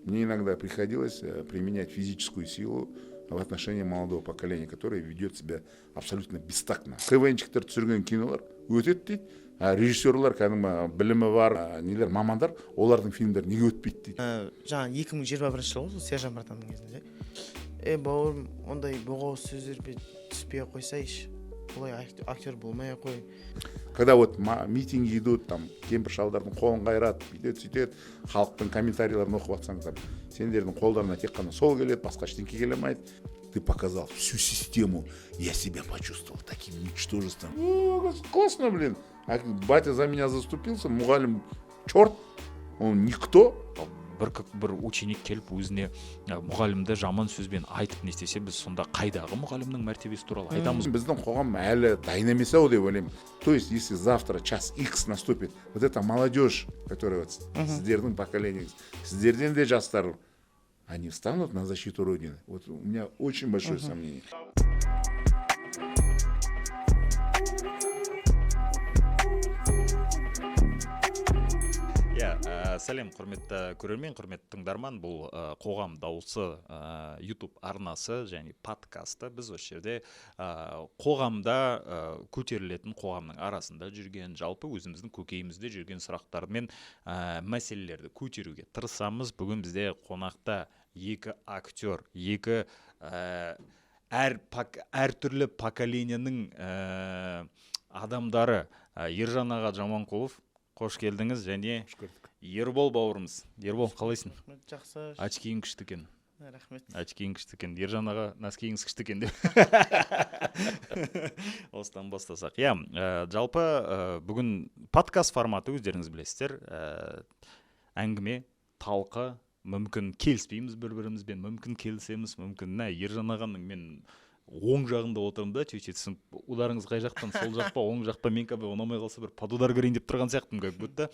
Мне иногда приходилось применять физическую силу в отношении молодого поколения, которое ведет себя абсолютно бестактно. КВНчиктер түсірген кинолар өтеді дейді, а режиссерлар, кәдімгі білімі бар нелер, мамандар, олардың фильмдері неге өтпейді дейді. Жаңа 2021 жыл ғой, сол Сержан братанның кезінде. Е, бауырым, ондай боғауыз сөздерге түспей ақ қойсайшы, олай актер болмай ақ қой. Когда вот митинги идут, там кемпір шалдардың қолын қайырады, бүйтеді, сөйтеді, халықтың комментарийлерін оқып жатсаң, там сендердің қолдарына тек қана сол келеді, басқа ештеңке келе алмайды. Ты показал всю систему, я себя почувствовал таким ничтожеством. О, классно, блин. А батя за меня заступился, мұғалім черт, он никто. Бір ученик келіп өзіне мұғалімді жаман сөзбен айтып не істесе, біз сонда қайдағы мұғалімнің мәртебесі туралы айтамыз? Біздің қоғам әлі дайын емес ау деп ойлаймын. То есть, если завтра час X наступит, вот эта молодежь, которая вот сіздердің поколениеңіз, сіздерден де жастар, они встанут на защиту Родины? Вот у меня очень большое сомнение. Иә, сәлем, құрметті көрермен, құрметті тыңдарман. Бұл «Қоғам дауысы» YouTube арнасы және подкасты. Біз осы жерде қоғамда көтерілетін, қоғамның арасында жүрген, жалпы өзіміздің көкейімізде жүрген сұрақтар мен мәселелерді көтеруге тырысамыз. Бүгін бізде қонақта екі актер, екі әртүрлі поколенияның адамдары. Ержан аға Жаманқұлов, қош келдіңіз, және Қош көрдік. Ербол бауырымыз. Ербол, қалайсың? Рахмет, жақсы. Очкиің күшті екен. Рахмет. Очкиің күшті екен. Ержан аға, носкиіңіз күшті екен деп осыдан бастасақ. Иә, жалпы бүгін подкаст форматы, өздеріңіз білесіздер, әңгіме, талқы, мүмкін келіспейміз бір бірімізбен, мүмкін келісеміз, мүмкін мә. Ержан ағаның мен оң жағында отырмын да, чуть чуть ударыңыз қай жақтан, сол жақ па, оң жақ па? Мен как бы ұнамай қалса, бір под удар кірейін деп тұрған сияқтымын как будто.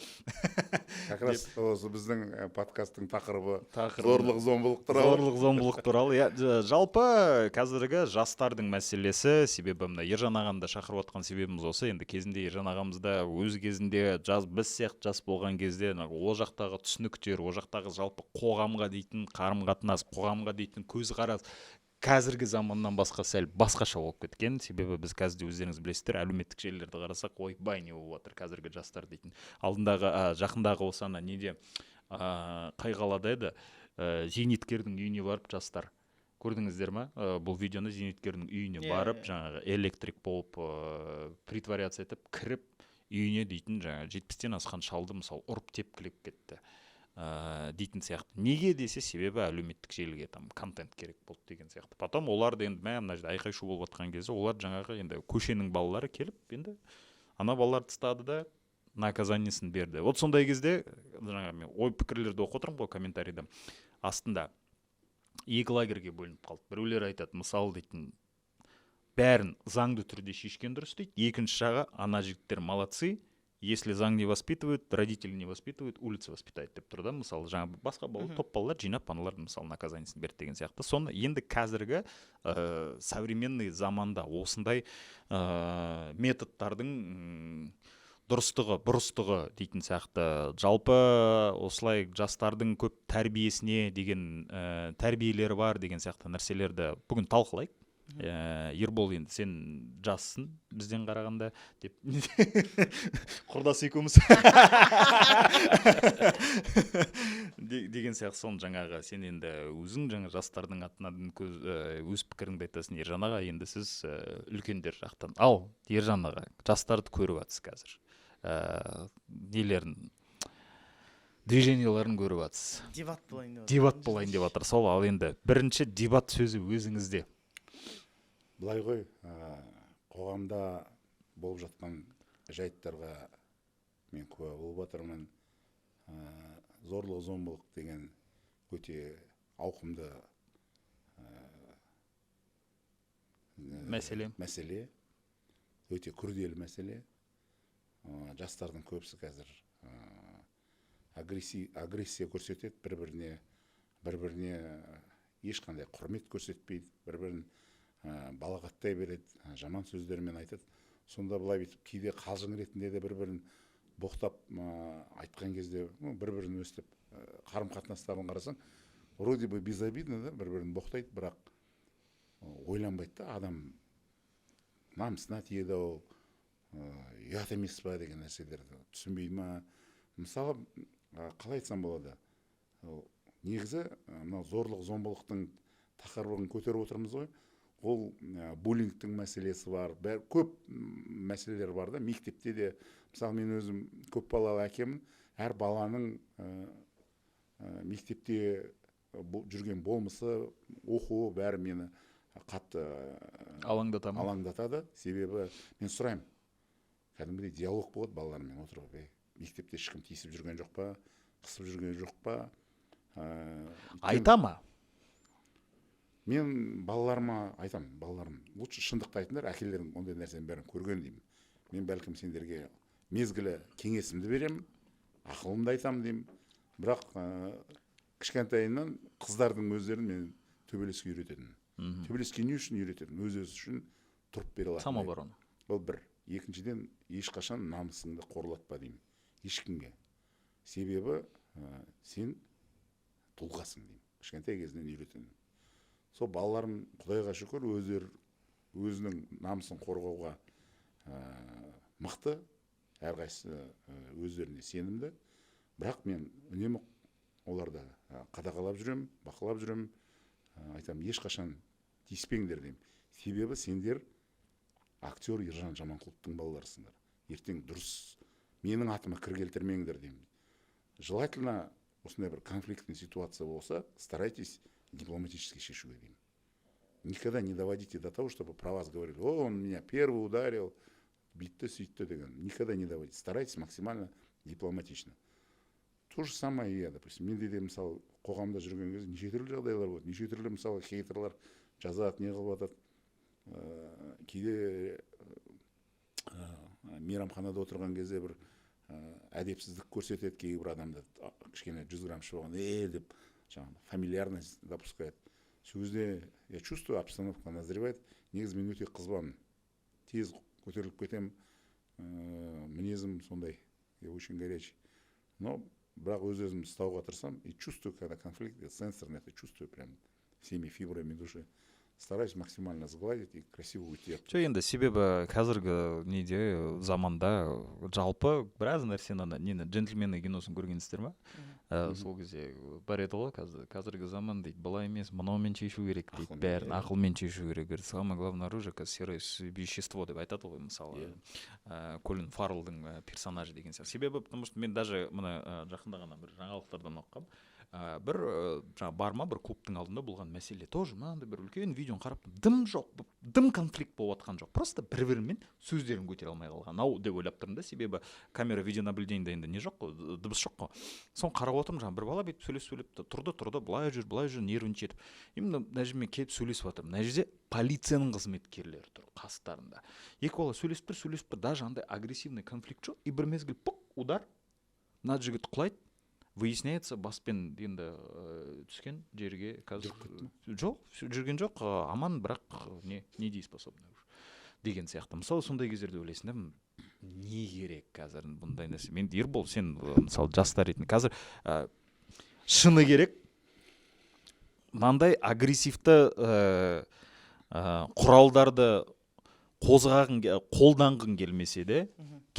Как раз осы біздің подкасттың тақырыбы Тақырыбы. зорлық зомбылық туралы. Зорлық зомбылық туралы, иә. Жалпы қазіргі жастардың мәселесі. Себебі мына Ержан ағаны да шақырып отқан себебіміз осы. Енді кезінде Ержан ағамыз да өз кезінде жас, біз сияқты жас болған кезде мына ол жақтағы түсініктер, ол жақтағы жалпы қоғамға дейтін қарым қатынас, қоғамға дейтін көзқарас қазіргі заманнан басқа, сәл басқаша болып кеткен. Себебі біз қазір де, өздеріңіз білесіздер, әлеуметтік желілерді қарасақ, ойбай, не болып жатыр қазіргі жастар дейтін. Алдындағы жақындағы осы ана неде, қай қалада еді, зейнеткердің үйіне барып жастар, көрдіңіздер ма бұл видеоны? Зейнеткердің үйіне Иә, барып, иә. жаңағы электрик болып притворяться етіп кіріп үйіне дейтін, жаңағы 70-тен асқан шалды, мысалы, ұрып тепкілеп кетті дейтін сияқты. Неге десе, себебі әлеуметтік желіге там контент керек болды деген сияқты. Потом олар енді мә, мына жерде айқай шу болып жатқан кезде олар, жаңағы енді көшенің балалары келіп, енді ана балаларды ұстады да, наказаниесін берді. Вот сондай кезде жаңағы мен ой пікірлерді оқып отырмын ғой комментарийда астында, екі лагерьге бөлініп қалды. Біреулер айтады, мысалы, дейтін, бәрін заңды түрде шешкен дұрыс дейді. Екінші жағы, ана жігіттер молодцы, если заң не воспитывают, родители не воспитывают, улица воспитает деп тұр да. Мысалы, жаңа басқа бала, топ балалар жинап, аналардың, мысалы, наказаниесін берді деген сияқты. Соны енді қазіргі современный заманда осындай методтардың дұрыстығы, бұрыстығы дейтін сияқты, жалпы осылай жастардың көп тәрбиесіне деген тәрбиелері бар деген сияқты нәрселерді бүгін талқылайық. Ербол, енді сен жассың бізден қарағанда деп, құрдас екеуміз деген сияқты. Соны жаңағы сен енді өзің жаңа жастардың атынан өз пікіріңді айтасың. Ержан аға, енді сіз үлкендер жақтан. Ал, Ержан аға, жастарды көріп жатсыз қазір, нелерін, движенияларын көріп жатсыз. Дебат болайын деп жатыр. Дебат болайын деп жатыр сол. Ал енді бірінші дебат сөзі өзіңізде. Былай ғой, қоғамда болып жатқан жайттарға мен куә болып жатырмын. Зорлық зомбылық деген өте ауқымды мәселе. Мәселе, өте күрделі мәселе. Жастардың көбісі қазір агрессия көрсетеді бір біріне, бір біріне ешқандай құрмет көрсетпейді, бір бірін балағаттай береді, жаман сөздермен айтады. Сонда былай бүйтіп кейде қалжың ретінде де бір бірін боқтап айтқан кезде, бір бірін өстіп Қарым қатынастарын қарасаң, вроде бы безобидно да, бір бірін боқтайды, бірақ ойланбайды да, адам намысына тиеді ау, ұят емес па деген нәрселерді түсінбейді ма. Мысалы, қалай айтсам болады, ол негізі мынау зорлық зомбылықтың тақырыбын көтеріп отырмыз ғой. Ол буллингтің мәселесі бар, бәрі көп мәселелер бар да. Мектепте де, мысалы, мен өзім көп балалы әкемін. Әр баланың мектепте жүрген болмысы, оқуы, бәрі мені қатты алаңдата ма? Алаңдатады. Себебі мен сұраймын, кәдімгідей диалог болады балалармен отырып: «Ей, мектепте ешкім тиісіп жүрген жоқ па, қысып жүрген жоқ па?» Айта ма? Мен балаларыма айтамын: «Балаларым, лучше шындықты айтыңдар, әкелерің ондай нәрсенің бәрін көрген», – деймін. «Мен, бәлкім, сендерге мезгілі кеңесімді беремін, ақылымды айтамын», – деймін. Бірақ кішкентайынан қыздардың өздерін мен төбелеске үйрететінмін. Төбелеске не үшін үйрететінмін? Өз өзі үшін тұрып бере алатындай. Самооборона. Ол бір. Екіншіден, ешқашан намысыңды қорлатпа деймін ешкімге, себебі сен тұлғасың деймін. Кішкентай кезінен үйретемін. Сол балаларым, құдайға шүкір, өздері өзінің намысын қорғауға мықты, әрқайсысы өздеріне сенімді. Бірақ мен үнемі оларды қадағалап жүремін, бақылап жүремін. Айтамын: «Ешқашан тиіспеңдер», – деймін. Себебі сендер актер Ержан Жаманқұловтың балаларысыңдар, ертең дұрыс менің атыма кір келтірмеңдер деймін. Желательно осындай бір конфликтный ситуация болса, старайтесь дипломатически шешуге деймін. Никогда не доводите до того, чтобы про вас говорили: «О, он меня первый ударил, бүйтті сөйтті» деген. Никогда не доводите, старайтесь максимально дипломатично. То же самое и я, допустим, менде де, мысалы, қоғамда жүрген кезде неше түрлі жағдайлар болады, неше түрлі, мысалы, хейтерлар жазады, не қылып жатады. Кейде мейрамханада отырған кезде бір әдепсіздік көрсетеді кейбір адамдар. Кішкене 100 грамм ішіп алған, е деп, жаңағы фамильярность допускает. Сол кезде я чувствую, обстановка назревает. Негізі мен өте қызбамын, тез көтеріліп кетемін, мінезім сондай, я очень горячий. Но бірақ өз өзімді ұстауға тырысамын. И чувствую, когда конфликт, я сенсорно это чувствую, прям всеми фибрами души. Стараюсь максимально сгладить и красиво уйти от. Жоқ, енді себебі қазіргі неде, заманда жалпы біраз нәрсені, ана нені, «Джентльмены» киносын көргенсіздер ма? Сол кезде бар еді ғой, қазір қазіргі заман дейді, былай емес, мынаумен шешу керек дейді. Ақылмен, бәрін иә. Ақылмен шешу керек, говорит, самое главное оружие қазір серое вещество деп айтады ғой, мысалы, Колин Фарреллдың персонажы деген сияқты. Себебі, потому что мен даже мына жақында ғана бір жаңалықтардан оқығанмын, бір жаңағы бар ма, бір клубтың алдында болған мәселе тоже. Мынандай бір үлкен видеоны қарап тұрмын, дым жоқ, дым конфликт болып жатқан жоқ, просто бір бірімен сөздерін көтере алмай қалған ау деп ойлап тұрмын да. Себебі камера видеонаблюдениеда енді не жоқ қой, дыбыс жоқ қой. Соны қарап отырмын, жаңағы бір бала бүйтіп сөйлесіп сөйлеп тұрды, тұрды, былай жүр, былай жүр, нервничать етіп. Именно мына жерде мен келіп сөйлесіп жатырмын, мына жерде полицияның қызметкерлері тұр қастарында. Екі бала сөйлесіп тұр, сөйлесіп тұр, даже андай агрессивный конфликт жоқ. И бір мезгіл пук, удар, мына жігіт құлайды. Выясняется, баспен енді түскен жерге. Қазір жоқ, жүрген жоқ, аман, бірақ не недееспособный уже деген сияқты. Мысалы, сондай кездерде ойлайсың да, не керек қазір бұндай нәрсе? Мен, Ербол, сен мысалы, жастар ретінде қазір шыны керек, мынандай агрессивті құралдарды қозғағың қолданғың келмесе де,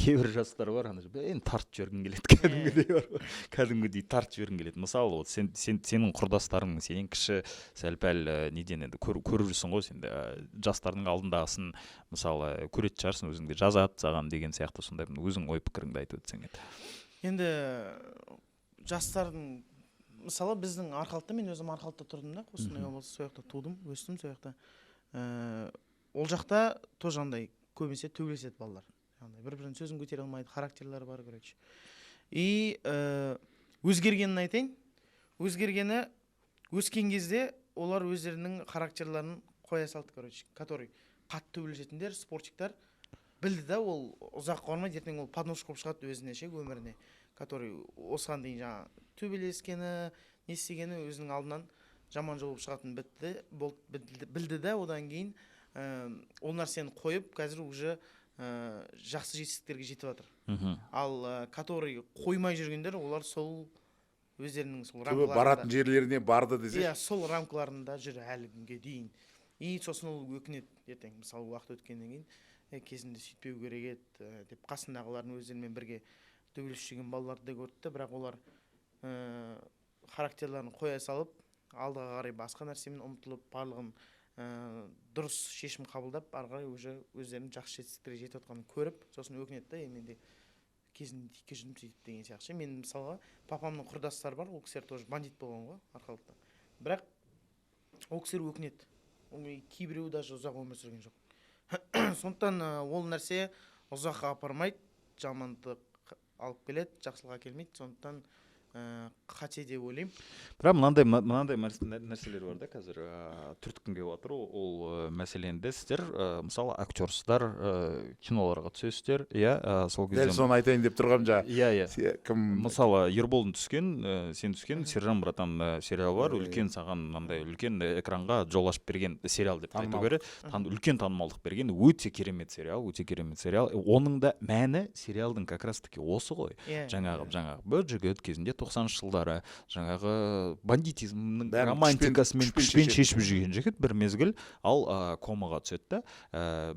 кейбір жастар бар, ана енді тартып жібергің келеді, кәдімгідей бар ғой, кәдімгідей тартып жібергің келеді. Мысалы, вот сен, сенің құрдастарың сенен кіші, сәл пәл неден енді көріп жүрсің ғой сен де, жастардың алдындағысын, мысалы, көретін шығарсың өзің де, жазады саған деген сияқты. Сондай өзің ой пікіріңді айтып өтсең еді. Енді жастардың, мысалы, біздің Арқалықта, мен өзім Арқалықта тұрдым да, Қостанай облысы, сол жақта тудым, өстім сол жақта. Ол жақта тоже андай көбінесе төбелеседі балалар, андай бір бірінің сөзін көтере алмайды, характерлері бар, короче. И өзгергенін айтайын. Өзгергені, өскен кезде олар өздерінің характерлерін қоя салды, короче. Который қатты төбелесетіндер, спорщиктар білді да, ол ұзаққа бармайды, ертең ол подножка болып шығады өзіне ше, өміріне. Который осыған дейін жаңағы төбелескені, не істегені, өзінің алдынан жаман жол болып шығатынын бітті болды, білді да. Одан кейін ол нәрсені қойып, қазір уже жақсы жетістіктерге жетіп жатыр. Ал который қоймай жүргендер, олар сол Өздерінің сол Түбі рамкаларында. Баратын жерлеріне барды десе. Иә, сол рамкаларында жүр әлі күнге дейін. И сосын ол өкінеді ертең, мысалы, уақыт өткеннен кейін: «Е, кезінде сөйтпеу керек еді», деп. Қасындағылардың, өздерімен бірге төбелесіп жүрген балаларды да көрді де, бірақ олар характерларын қоя салып, алдыға қарай басқа нәрсемен ұмтылып, барлығын дұрыс шешім қабылдап, ары қарай уже өздерінің жақсы жетістіктерге жетіп жатқанын көріп, сосын өкінеді да: «Е, мен де кезінде текке жүрдім сөйтіп», — деген сияқты ше. Мен, мысалға, папамның құрдастары бар, ол кісілер тоже бандит болған ғой Арқалықта, бірақ ол кісілер өкінеді. Ол кейбіреуі даже ұзақ өмір сүрген жоқ. Сондықтан ол нәрсе ұзаққа апармайды, жамандық алып келеді, жақсылық әкелмейді. Сондықтан қате деп ойлаймын. Бірақ мынандай нәрселер бар да қазір, түрткім келіп жатыр. Ол мәселені де сіздер, мысалы, актерсыздар, киноларға түсесіздер, иә, сол Дәл кезде. соны айтайын деп тұрғанмын жаңа. иә иә Кім? Мысалы, Ерболдың түскен, сен түскен «Сержан братан» сериалы бар. Иә, иә. Үлкен, саған мынандай үлкен экранға жол ашып берген сериал деп те айту Танымалдық. керек. Үлкен танымалдық берген өте керемет сериал, өте керемет сериал. Оның да мәні сериалдың как раз таки осы ғой. Жаңағы бір жігіт кезінде, 90-жылдары, жаңағы бандитизмнің Бәрін романтикасымен күшпен күшпен шешеді. шешіп жүрген жігіт бір мезгіл ал комаға түседі да,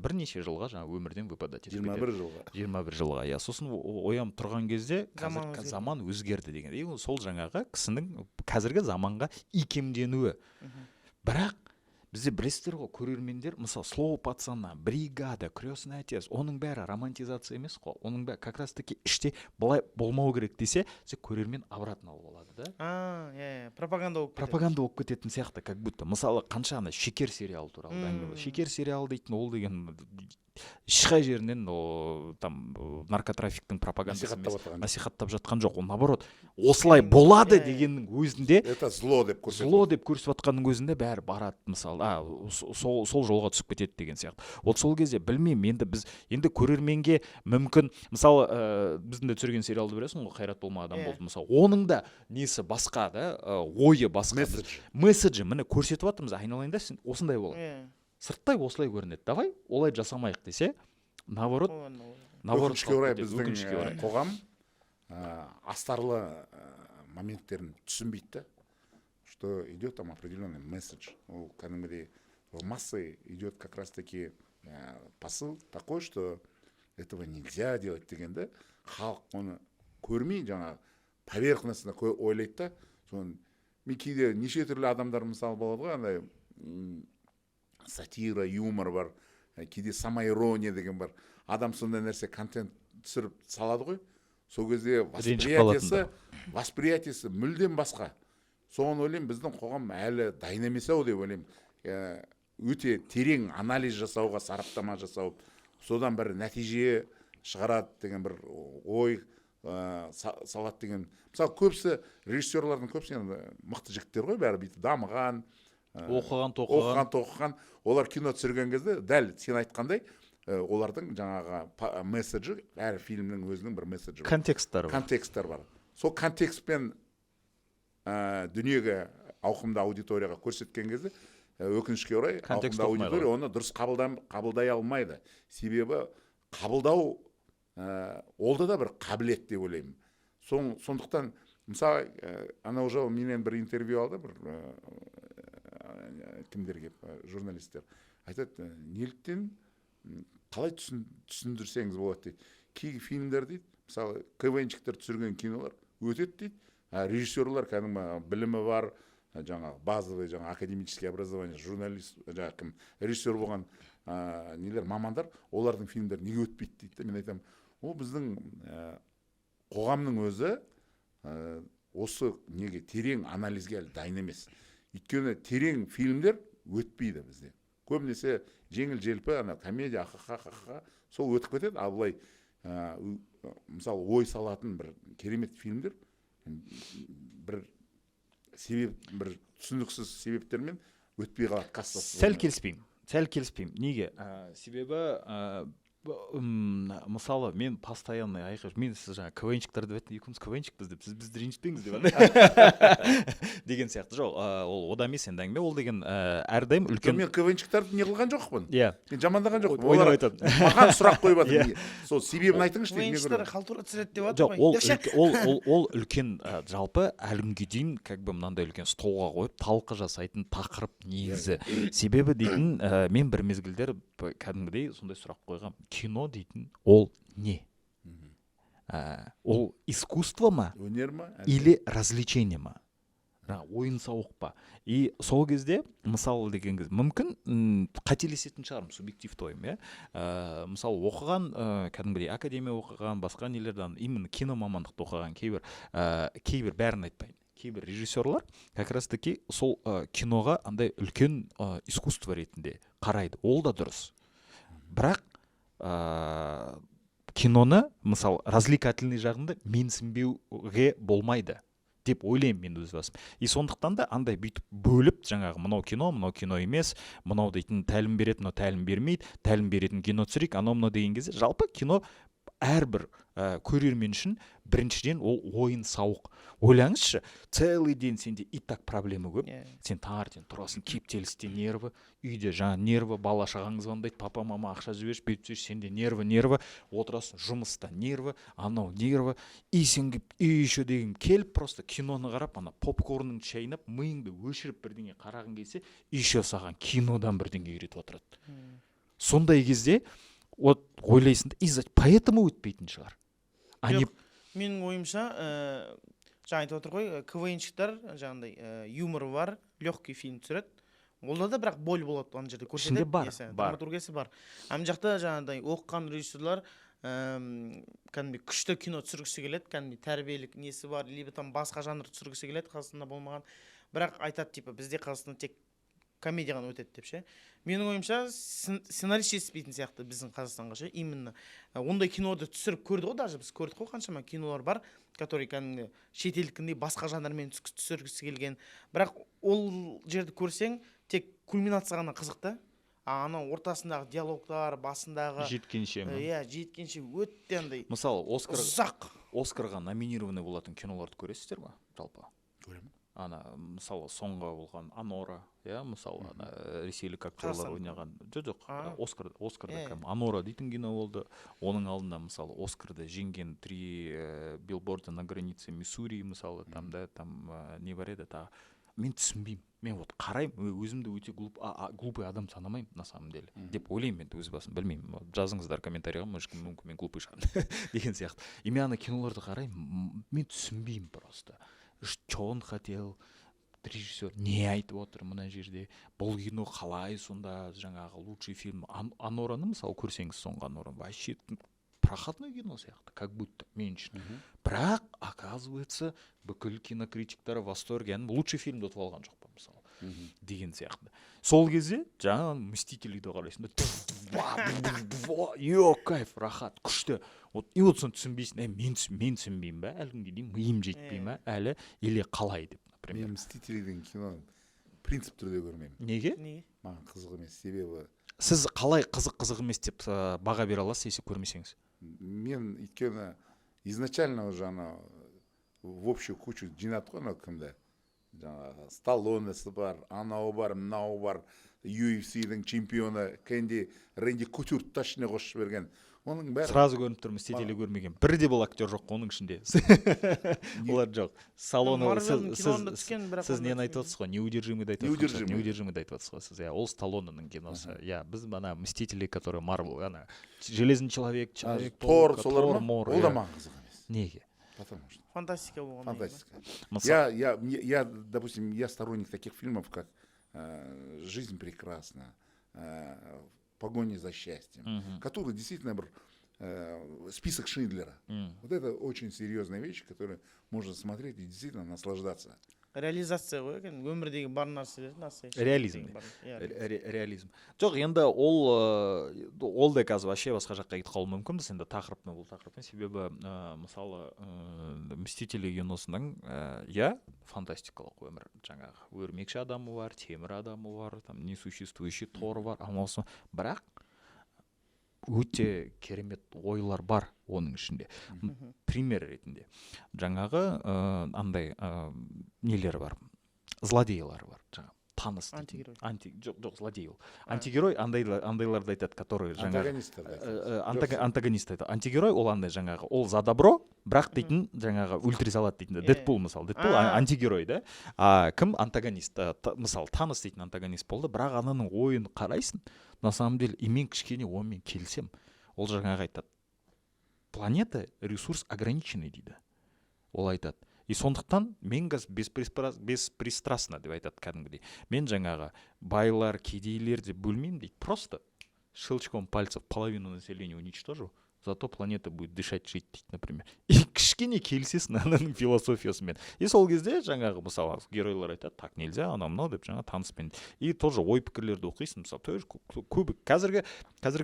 бірнеше жылға жаңағы өмірден выпадать етіп жиырма кетеді. бір жылға. 21 жылға, иә. Сосын оянып тұрған кезде қазір Заман өзгерді. Заман өзгерді деген. И ол сол жаңағы кісінің қазіргі заманға икемденуі. Бірақ бізде, білесіздер ғой, көрермендер, мысалы, «Слово пацана», «Бригада», «Крестный отец», оның бәрі романтизация емес қой. Оның бәрі как раз таки іште былай болмау керек десе, сен көрермен обратно алып алады да. А, иә, пропаганда болып кетеді. Пропаганда болып кететін сияқты как будто. Мысалы, қанша ана «Шекер» сериалы туралы да әңгіме бар. «Шекер» сериалы дейтін, ол деген ешқай жерінен о, там наркотрафиктің пропагандасы Насихаттап емес, отырған жоқ. насихаттап жатқан жоқ. Ол, наоборот, осылай болады Иә, иә. дегеннің өзінде, Это зло деп көрсетіп. Зло деп көрсетіп жатқанның өзінде бәрі барады, мысалы, сол жолға түсіп кетеді деген сияқты. Вот сол кезде, білмеймін, енді біз енді көрерменге мүмкін, мысалы, біздің де түсірген сериалды білесің ғой, «Қайрат болма адам Иә. болды», мысалы, оның да несі басқа да, ойы басқа. Месседж. Месседжі, міне, көрсетіп жатырмыз: айналайын да, сен осындай болады, сырттай осылай көрінеді, давай олай жасамайық десе, наоборот, Ол енді ол. наоборот Өкінішке қалып орай, кетеді, біздің өкінішке орай. қоғам астарлы моменттерін түсінбейді да, что идет там определенный месседж. Ол кәдімгідей в массы идет как раз таки посыл такой, что этого нельзя делать деген да. Халық оны көрмей, жаңағы поверхностно ойлайды да. Соны мен кейде неше түрлі адамдар, мысалы, болады ғой андай сатира, юмор бар, кейде самоирония деген бар. Адам сондай нәрсе, контент түсіріп салады ғой, сол кезде Ренжіп қалатындар. восприятиесі мүлдем басқа. Соны ойлаймын, біздің қоғам әлі дайын емес ау деп ойлаймын өте терең анализ жасауға, сараптама жасау, содан бір нәтиже шығарады деген бір ой салады деген. Мысалы, көбісі, режиссерлардың көбісі енді мықты жігіттер ғой, бәрі бүйтіп дамыған, Оқыған, тоқыған. оқыған, тоқыған. Олар кино түсірген кезде, дәл сен айтқандай, олардың жаңағы месседжі, әр фильмнің өзінің бір месседжі бар. Контексттары бар. Контексттер бар. Сол контекстпен дүниеге, ауқымды аудиторияға көрсеткен кезде, өкінішке орай, Контекст ауқымды оқымай аудитория оны дұрыс қабылдай алмайды. Себебі қабылдау ол да бір қабілет деп ойлаймын. Сондықтан, мысалы, анау жолы менен бір интервью алды бір кімдер келіп, журналисттер айтады: «Неліктен, қалай түсіндірсеңіз болады?» — дейді. «Кей фильмдер, — дейді, — мысалы, КВНщиктер түсірген кинолар өтеді, — дейді, — а режиссерлар, кәдімгі білімі бар, жаңағы базовый, жаңағы академический образование, журналист, жаңағы кім, режиссер болған нелер, мамандар, олардың фильмдері неге өтпейді?» — дейді да. Мен айтамын: ол біздің қоғамның өзі осы неге, терең анализге әлі дайын емес. Өйткені терең фильмдер өтпейді бізде. Көбінесе жеңіл желпі ана комедия, ха ха ха, сол өтіп кетеді. Ал былай мысалы, ой салатын бір керемет фильмдер бір себеп, бір түсініксіз себептермен өтпей қалады кассасы. Сәл келіспеймін, сәл келіспеймін. Неге? Себебі Мысалы, мен постоянно айқай, мен, сіз жаңа КВНщиктар деп айттың, екеуміз КВНщикпіз деп, сіз бізді ренжітпеңіз деп деген сияқты. Жоқ, ол ода емес енді әңгіме, ол деген әрдайым үлкен Мен КВНщиктарды не қылған жоқпын, мен жамандаған жоқпын. Ойнап Олар айтады. маған сұрақ қойып жатыр. Сол себебін айтыңызшы деп мен КВНщиктер көрдім. халтура түсіреді деп жатыр Жоқ, ғой. ол Деп ше? ол үлкен, жалпы әлі күнге дейін как бы мынандай үлкен столға қойып талқы жасайтын тақырып негізі. Себебі дейтін, мен бір мезгілдер кәдімгідей сондай сұрақ қойғам: кино дейтін ол не? Ол искусство ма Өнер ма әлде? или развлечение ма, жаңағы ойын сауық па? И сол кезде, мысалы деген кезде, мүмкін, қателесетін шығармын, субъективті ойым, иә. Мысалы, оқыған, кәдімгідей академия оқыған, басқа нелерден, именно кино мамандықты оқыған кейбір, бәрін айтпайын, кейбір режиссерлар как раз таки сол киноға андай үлкен искусство ретінде қарайды. Ол да дұрыс, бірақ киноны, мысалы, развлекательный жағында менсінбеуге болмайды деп ойлаймын мен өз басым. И сондықтан да андай бүйтіп бөліп, жаңағы мынау кино, мынау кино емес, мынау дейтін тәлім береді, мынау тәлім бермейді, тәлім беретін кино түсірейік, анау мынау деген кезде, жалпы кино әрбір көрермен үшін біріншіден ол ойын сауық. Ойлаңызшы, целый день сенде и так проблема көп. Сен таңертең тұрасың, кептелісте нервы, үйде жаңа нервы, бала шағаң звондайды: «Папа, мама, ақша жіберші, бүйтіп жіберші». Сенде нервы, нервы, отырасың жұмыста, нервы, анау нервы, и сен келіп, и еще деген келіп, просто киноны қарап, ана попкорныңды шайнап, миыңды өшіріп бірдеңе қарағың келсе, еще саған кинодан бірдеңе үйретіп отырады. Сондай кезде вот ойлайсың да, и поэтому өтпейтін шығар, а не Жоқ, менің ойымша, жаңа айтып отыр ғой, КВНщиктар жаңағыдай, юморы бар легкий фильм түсіреді, оларда да бірақ боль болады, ана жерде көрсетеді. Ішінде бар, несі, бар. Драматургиясы бар. А мына жақта жаңағыдай оқыған режиссерлар кәдімгідей күшті кино түсіргісі келеді, кәдімгідей тәрбиелік несі бар, либо там басқа жанр түсіргісі келеді, Қазақстанда болмаған. Бірақ айтады, типа, бізде Қазақстанда тек комедия ғана өтеді деп ше. Менің ойымша, сценарист жетіспейтін сияқты біздің Қазақстанға ше. Именно ондай киноды түсіріп көрді ғой, даже біз көрдік қой, қаншама кинолар бар, который кәдімгі шетелдікіндей басқа жанрмен түсіргісі келген. Бірақ ол жерді көрсең, тек кульминация ғана қызық та, а анау ортасындағы диалогтар, басындағы Жеткенше ма? Иә, жеткенше өте андай Мысалы, Оскар, ұзақ. Оскарға номинированный болатын киноларды көресіздер ма жалпы? Көремін. Ана, мысалы, соңғы болған «Анора», иә, мысалы, ана ресейлік актерлар Қазақстан. ойнаған. Жоқ, А. Оскар, Оскарда Иә, иә. «Анора» дейтін кино болды. Оның алдында, мысалы, Оскарды жеңген «Три билборда на границе Миссури», мысалы, там да, там не бар еді тағы. Мен түсінбеймін, мен вот қараймын, өзімді өте глупый адам санамаймын на самом деле деп ойлаймын енді өз басым. Білмеймін, вот жазыңыздар комментарийға, может, мүмкін, мен глупый шығармын деген сияқты. И мен ана киноларды қараймын, мен түсінбеймін просто, что он хотел, режиссер не айтып отыр мына жерде, бұл кино қалай сонда жаңағы лучший фильм. «Анораны», мысалы, көрсеңіз, соңғы «Анора» вообще проходной кино сияқты как будто мен үшін, бірақ оказывается, бүкіл кинокритиктар в восторге, яғни лучший фильмді ұтып алған жоқ па, мысалы, деген сияқты. Сол кезде жаңағы «Мстителейді» қарайсың да, е, кайф, рахат, күшті. Вот и вот соны түсінбейсің. Е, мен түсінбеймін ба, әлі күнге дейін миым жетпей ма әлі или қалай деп, например. Мен «Мстители» деген кино принцип түрде көрмеймін. Неге? Неге? Маған қызық емес, себебі Сіз қалай қызық емес деп баға бере аласыз, если көрмесеңіз? Мен өйткені изначально уже анау в общую кучу жинады ғой, анау кімді, жаңағы Сталлонесі бар, анауы бар, мынауы бар, UFC-дің чемпионы Кэнди Рэнди Кутюрді да ішіне қосып жіберген, оның бәрі. Сразу көрініп тұр, «Мстители» көрмеген. Бірде бұл актер жоқ қой оның ішінде, олар жоқ. Сталлоне. Марвелдің киноында түскен, бірақ Сіз онда нені айтып түскен. отырсыз ғой, «Неудержимыйды» айтып отырсыз. «Неудержимый». «Неудержимыйды» айтып отырсыз ғой сіз, иә, ол Сталлоненің киносы, иә. Біз ана «Мстители», который Марвел, ана Железный человек, человек Тор, солар ма? Мор, Ол да иә. маған қызық емес. Неге? Потому что Фантастика болғаннан кейін ба? Фантастика. Мысалы, Я, допустим, я сторонник таких фильмов, как «Жизнь прекрасна», «В погоне за счастьем», который действительно бір, «Список Шиндлера». Вот это очень серьезная вещь, которую можно смотреть и действительно наслаждаться. Реализация ғой, кәдімгі өмірдегі бар нәрселер, настоящий Реализм. бар. Иә. Реализм. Жоқ, енді ол да қазір вообще басқа жаққа кетіп қалуы мүмкінбіз енді тақырыппен, бұл тақырыппен. Себебі мысалы, «Мстители» киносының, иә, фантастикалық өмір, жаңағы өрмекші адамы бар, темір адамы бар, там несуществующий Тор бар, анаусы, бірақ Өте керемет ойлар бар оның ішінде. Пример ретінде жаңағы андай нелер бар, злодейлар бар, жаңағы Танос дейтін. Антигерой. Анти, жоқ, жоқ, злодей ол. Антигерой андайларды айтады, который жаңағы Антагонисттарды айтамыз. Антагонист айтады. Антигерой ол андай жаңағы, ол за добро, бірақ дейтін жаңағы өлтіре салады дейтін. Дэдпул мысалы, Дэдпул антигерой да. А кім антагонист? Мысалы, Танос дейтін антагонист болды, бірақ ананың ойын қарайсың, на самом деле, и мен кішкене онымен келісемін. Ол жаңағы айтады: планета ресурс ограниченный дейді. Ол айтады, и сондықтан мен қазір беспристрастно деп айтады кәдімгідей, мен жаңағы байлар, кедейлер деп бөлмеймін дейді, просто щелчком пальцев половину населения уничтожу, зато планета будет дышать, жить дейді, например. И кішкене келісесің ананың философиясымен. И сол кезде жаңағы, мысалы, геройлар айтады: так нельзя, анау мынау деп, жаңа Таноспен. И тоже ой пікірлерді оқисың, мысалы, тоже көбі қазіргі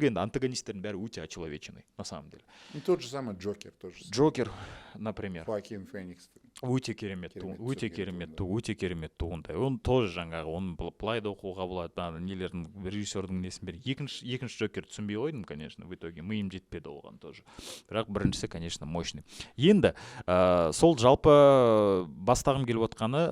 енді антагонистердің бәрі өте очеловеченный на самом деле. Ну, тот же самый Джокер тоже. Джокер, например. Хоакин Феникс. Өте керемет. Керемет өте түсірген керемет. Туынды. Өте керемет туынды. Оны тоже жаңағы, оны былай да оқуға болады, ана нелердің, режиссердің несін бер. Екінші Джокер түсінбей қойдым, конечно, в итоге миым жетпеді оған тоже, бірақ біріншісі, конечно, мощный. Енді сол жалпы бастағым келіп отқаны,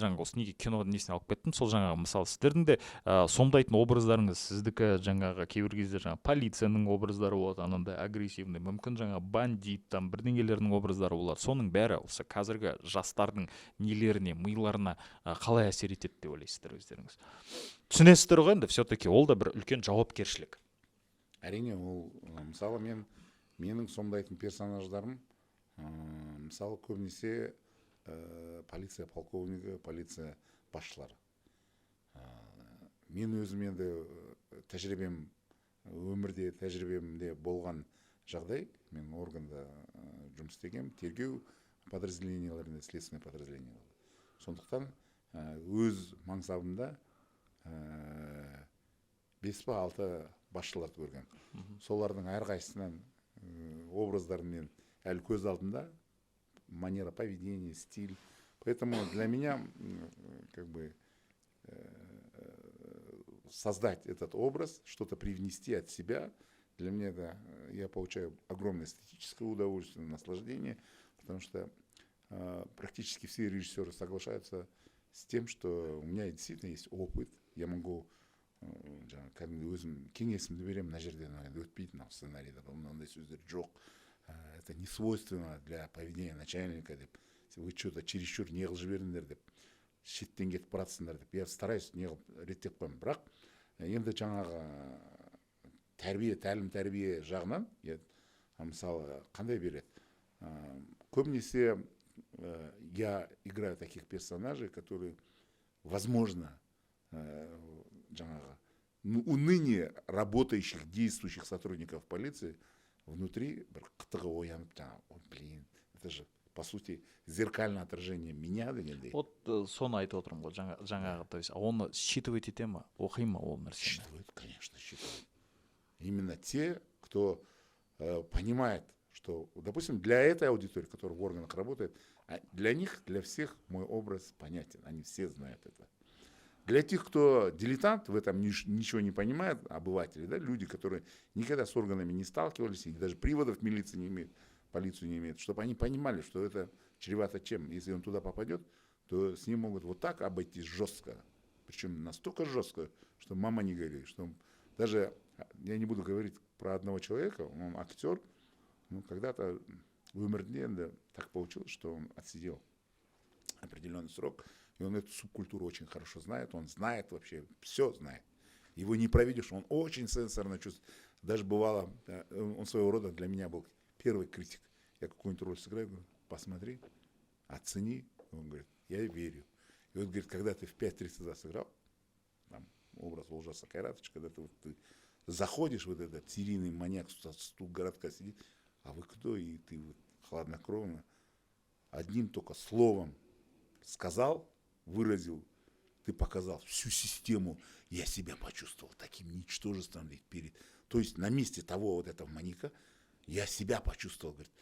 жаңағы осы неге кино несіне алып кеттім, сол жаңағы, мысалы, сіздердің де сомдайтын образдарыңыз, сіздікі жаңағы кейбір кезде жаңағы полицияның образдары болады, анандай агрессивный, мүмкін, жаңағы бандит там бірдеңелердің образдары болады. Соның бәрі осы қазіргі жастардың нелеріне, миларына қалай әсер етеді деп ойлайсыздар өздеріңіз? Түсінесіздер ғой енді, все таки ол да бір үлкен жауапкершілік. Әрине, ол мысалы, менің сомдайтын персонаждарым, мысалы, көбінесе полиция полковнигі, полиция басшылары. Мен өзім енді тәжірибем, өмірде тәжірибемде болған жағдай, мен органда жұмыс істегенмін, тергеу подразделенияларында, следственный подразделенияларда. Сондықтан өз мансабымда бес па, алты басшыларды көргенмін. Солардың әрқайсысынан образдарын мен әлі көз алдымда, манера поведения, стиль. Поэтому для меня как бы создать этот образ, что-то привнести от себя, для меня это, я получаю огромное эстетическое удовольствие, наслаждение, потому что практически все режиссеры соглашаются с тем, что у меня действительно есть опыт, я могу жаңағы кәдімгі өзім кеңесімді беремін: мына жерде мына енді өтпейді, мынау сценарийда мынандай сөздер жоқ, это не свойственно для поведения начальника деп, вы что то чересчур не қылып жібердіңдер деп, шеттен кетіп бара жатсыңдар деп. Я стараюсь не қылып, реттеп қоямын. Бірақ енді жаңағы тәрбие, тәлім тәрбие жағынан я, мысалы, қандай береді? Көбінесе я играю таких персонажей, которые, возможно, жаңағы, ну, у ныне работающих, действующих сотрудников полиции внутри бір қытығы оянып, жаңағы: «Ой, блин, это же по сути зеркальное отражение меня» дегендей. Вот соны айтып отырмын ғой жаңағы, то есть оны считывать ете ма, оқи ма ол нәрсені? Считывают, конечно, считывают. Именно те, кто понимает, что, допустим, для этой аудитории, которая в органах работает, для них, для всех мой образ понятен, они все знают это. Для тех, кто дилетант, в этом ничего не понимает, обыватели, да, люди, которые никогда с органами не сталкивались и даже приводов милиции не имеют, полицию не имеют, чтобы они понимали, что это чревато чем. Если он туда попадет, то с ним могут вот так обойтись жестко. Причем настолько жестко, что мама не горюй. Что даже, я не буду говорить про одного человека, он актер, ну, когда-то в өмірінде енді так получилось, что он отсидел определенный срок, и он эту субкультуру очень хорошо знает, он знает вообще, все знает. Его не проведешь, он очень сенсорно чувствует. Даже бывало, он своего рода для меня был первый критик. Я какую-нибудь роль сыграю, говорю: «Посмотри, оцени». Он говорит: «Я верю». И вот, говорит, когда ты в 5.32 сыграл, там, образ Олжаса Кайратовича, когда ты, вот, ты заходишь, вот этот серийный маньяк с городка сидит, а вы кто? И ты вот хладнокровно одним только словом сказал, выразил, ты показал всю систему. Я себя почувствовал таким ничтожеством, говорит, перед... То есть на месте того вот этого маньяка я себя почувствовал, говорит,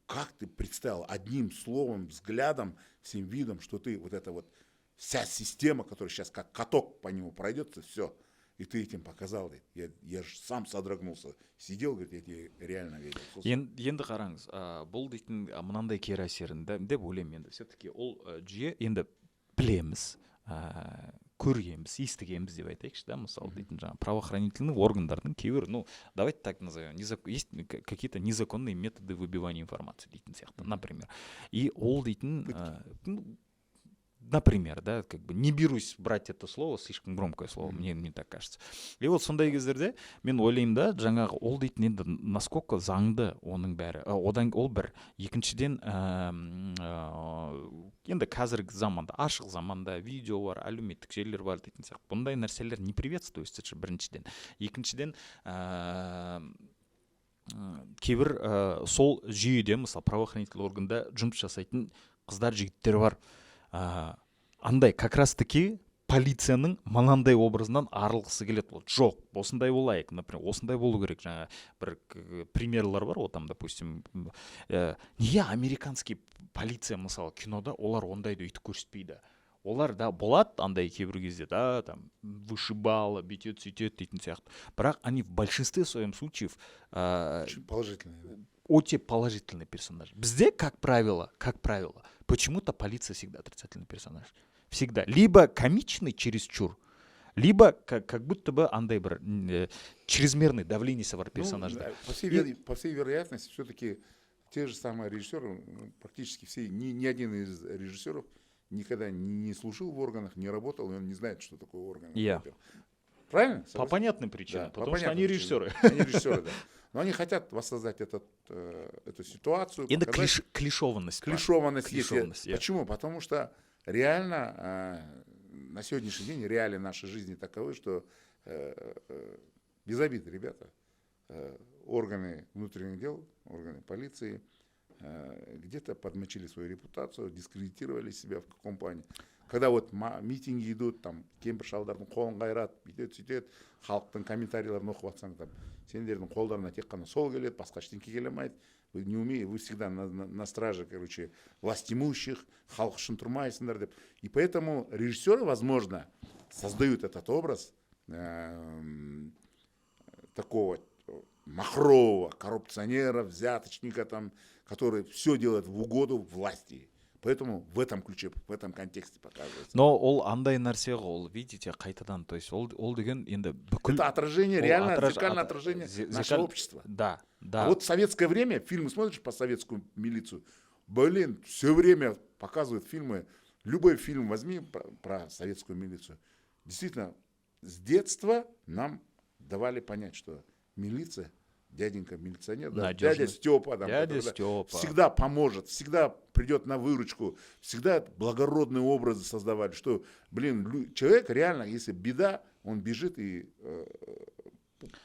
как ты представил одним словом, взглядом, всем видом, что ты вот это вот, вся система, которая сейчас как каток по нему пройдется, все. И ты этим показал, дейді. Я же сам содрогнулся. Сидел, говорит, я тебе реально верил. Сосын- Енді қараңыз, бұл дейтін мынандай кері әсерін деп ойлаймын. Енді все таки ол жүйе, енді білеміз, көргенбіз, естігенбіз деп айтайықшы да, мысалы, дейтін жаңағы правоохранительный органдардың кейбір, ну, давайте так назовем, есть какие-то незаконные методы выбивания информации дейтін сияқты, например. И ол дейтін ну, например, да, как бы не берусь брать это слово, слишком громкое слово, мне так кажется. И вот сондай кездерде мен ойлаймын да, жаңағы ол дейтін енді насколько заңды оның бәрі. Одан ол бір, екіншіден, енді қазіргі заманда, ашық заманда, видео бар, әлеуметтік желілер бар дейтін сияқты, бұндай нәрселер не приветствуется біріншіден. Екіншіден, кейбір сол жүйеде, мысалы, правоохранительный органда жұмыс жасайтын қыздар, жігіттер бар, андай как раз таки полицияның мынандай образынан арылғысы келеді. Вот жоқ, осындай болайық, например, осындай болу керек. Жаңа бір примерлар бар ғой, там, допустим, неге американский полиция, мысалы, кинода олар ондайды өйтіп көрсетпейді? Олар да болады андай кейбір кезде да, там вышибала, бүйтеді, сөйтеді дейтін сияқты, бірақ они в большинстве своем случаев Очень положительный, да. Өте положительный персонаж. Бізде, как правило, почему-то полиция всегда отрицательный персонаж. Всегда. Либо комичный чересчур, либо как будто бы андай бір чрезмерный давлениесі бар Ну, персонажда. да, по всей вероятности, все-таки те же самые режиссеры, ну, практически все, ни один из режиссеров никогда не служил в органах, не работал, и он не знает, что такое органы. Иә. Во-первых. Правильно? По Согласен? понятным причинам, Да, по потому что понятным они причинам. режиссеры. Они режиссеры, да. Но они хотят воссоздать эту ситуацию, Енді показать клишованность бар. Клишованность есть. Клишованность, иә. Почему? Потому что реально на сегодняшний день реалии нашей жизни таковы, что без обид, ребята, органы внутренних дел, органы полиции где-то подмочили свою репутацию, дискредитировали себя в каком плане. Когда вот митинги идут, там кемпір шалдардың қолын қайырады, бүйтеді, сөйтеді, халықтың комментарийлерін оқып жатсаң, там сендердің қолдарына тек қана сол келеді, басқа ештеңке келе алмайды, вы не умеете, вы всегда на страже, короче, власть имущих, халық үшін тұрмайсыңдар деп. И поэтому режиссеры, возможно, создают этот образ такого махрового коррупционера, взяточника там, который все делает в угоду власти. Поэтому в этом ключе, в этом контексте показывается. Но ол андай нәрсе ғой, ол, видите, қайтадан, то есть ол деген енді бүкіл Это отражение, ол реально зеркальное отражение нашего общества. Да. А вот в советское время, фильмы смотришь по советскую милицию, блин, все время показывают фильмы, любой фильм возьми про советскую милицию. Действительно, с детства нам давали понять, что милиция, дяденька милиционер, да, Надежный. Дядя Степа, там, Дядя который, да, Степа. Всегда поможет, всегда придет на выручку, всегда благородные образы создавали, что, блин, человек реально, если беда, он бежит и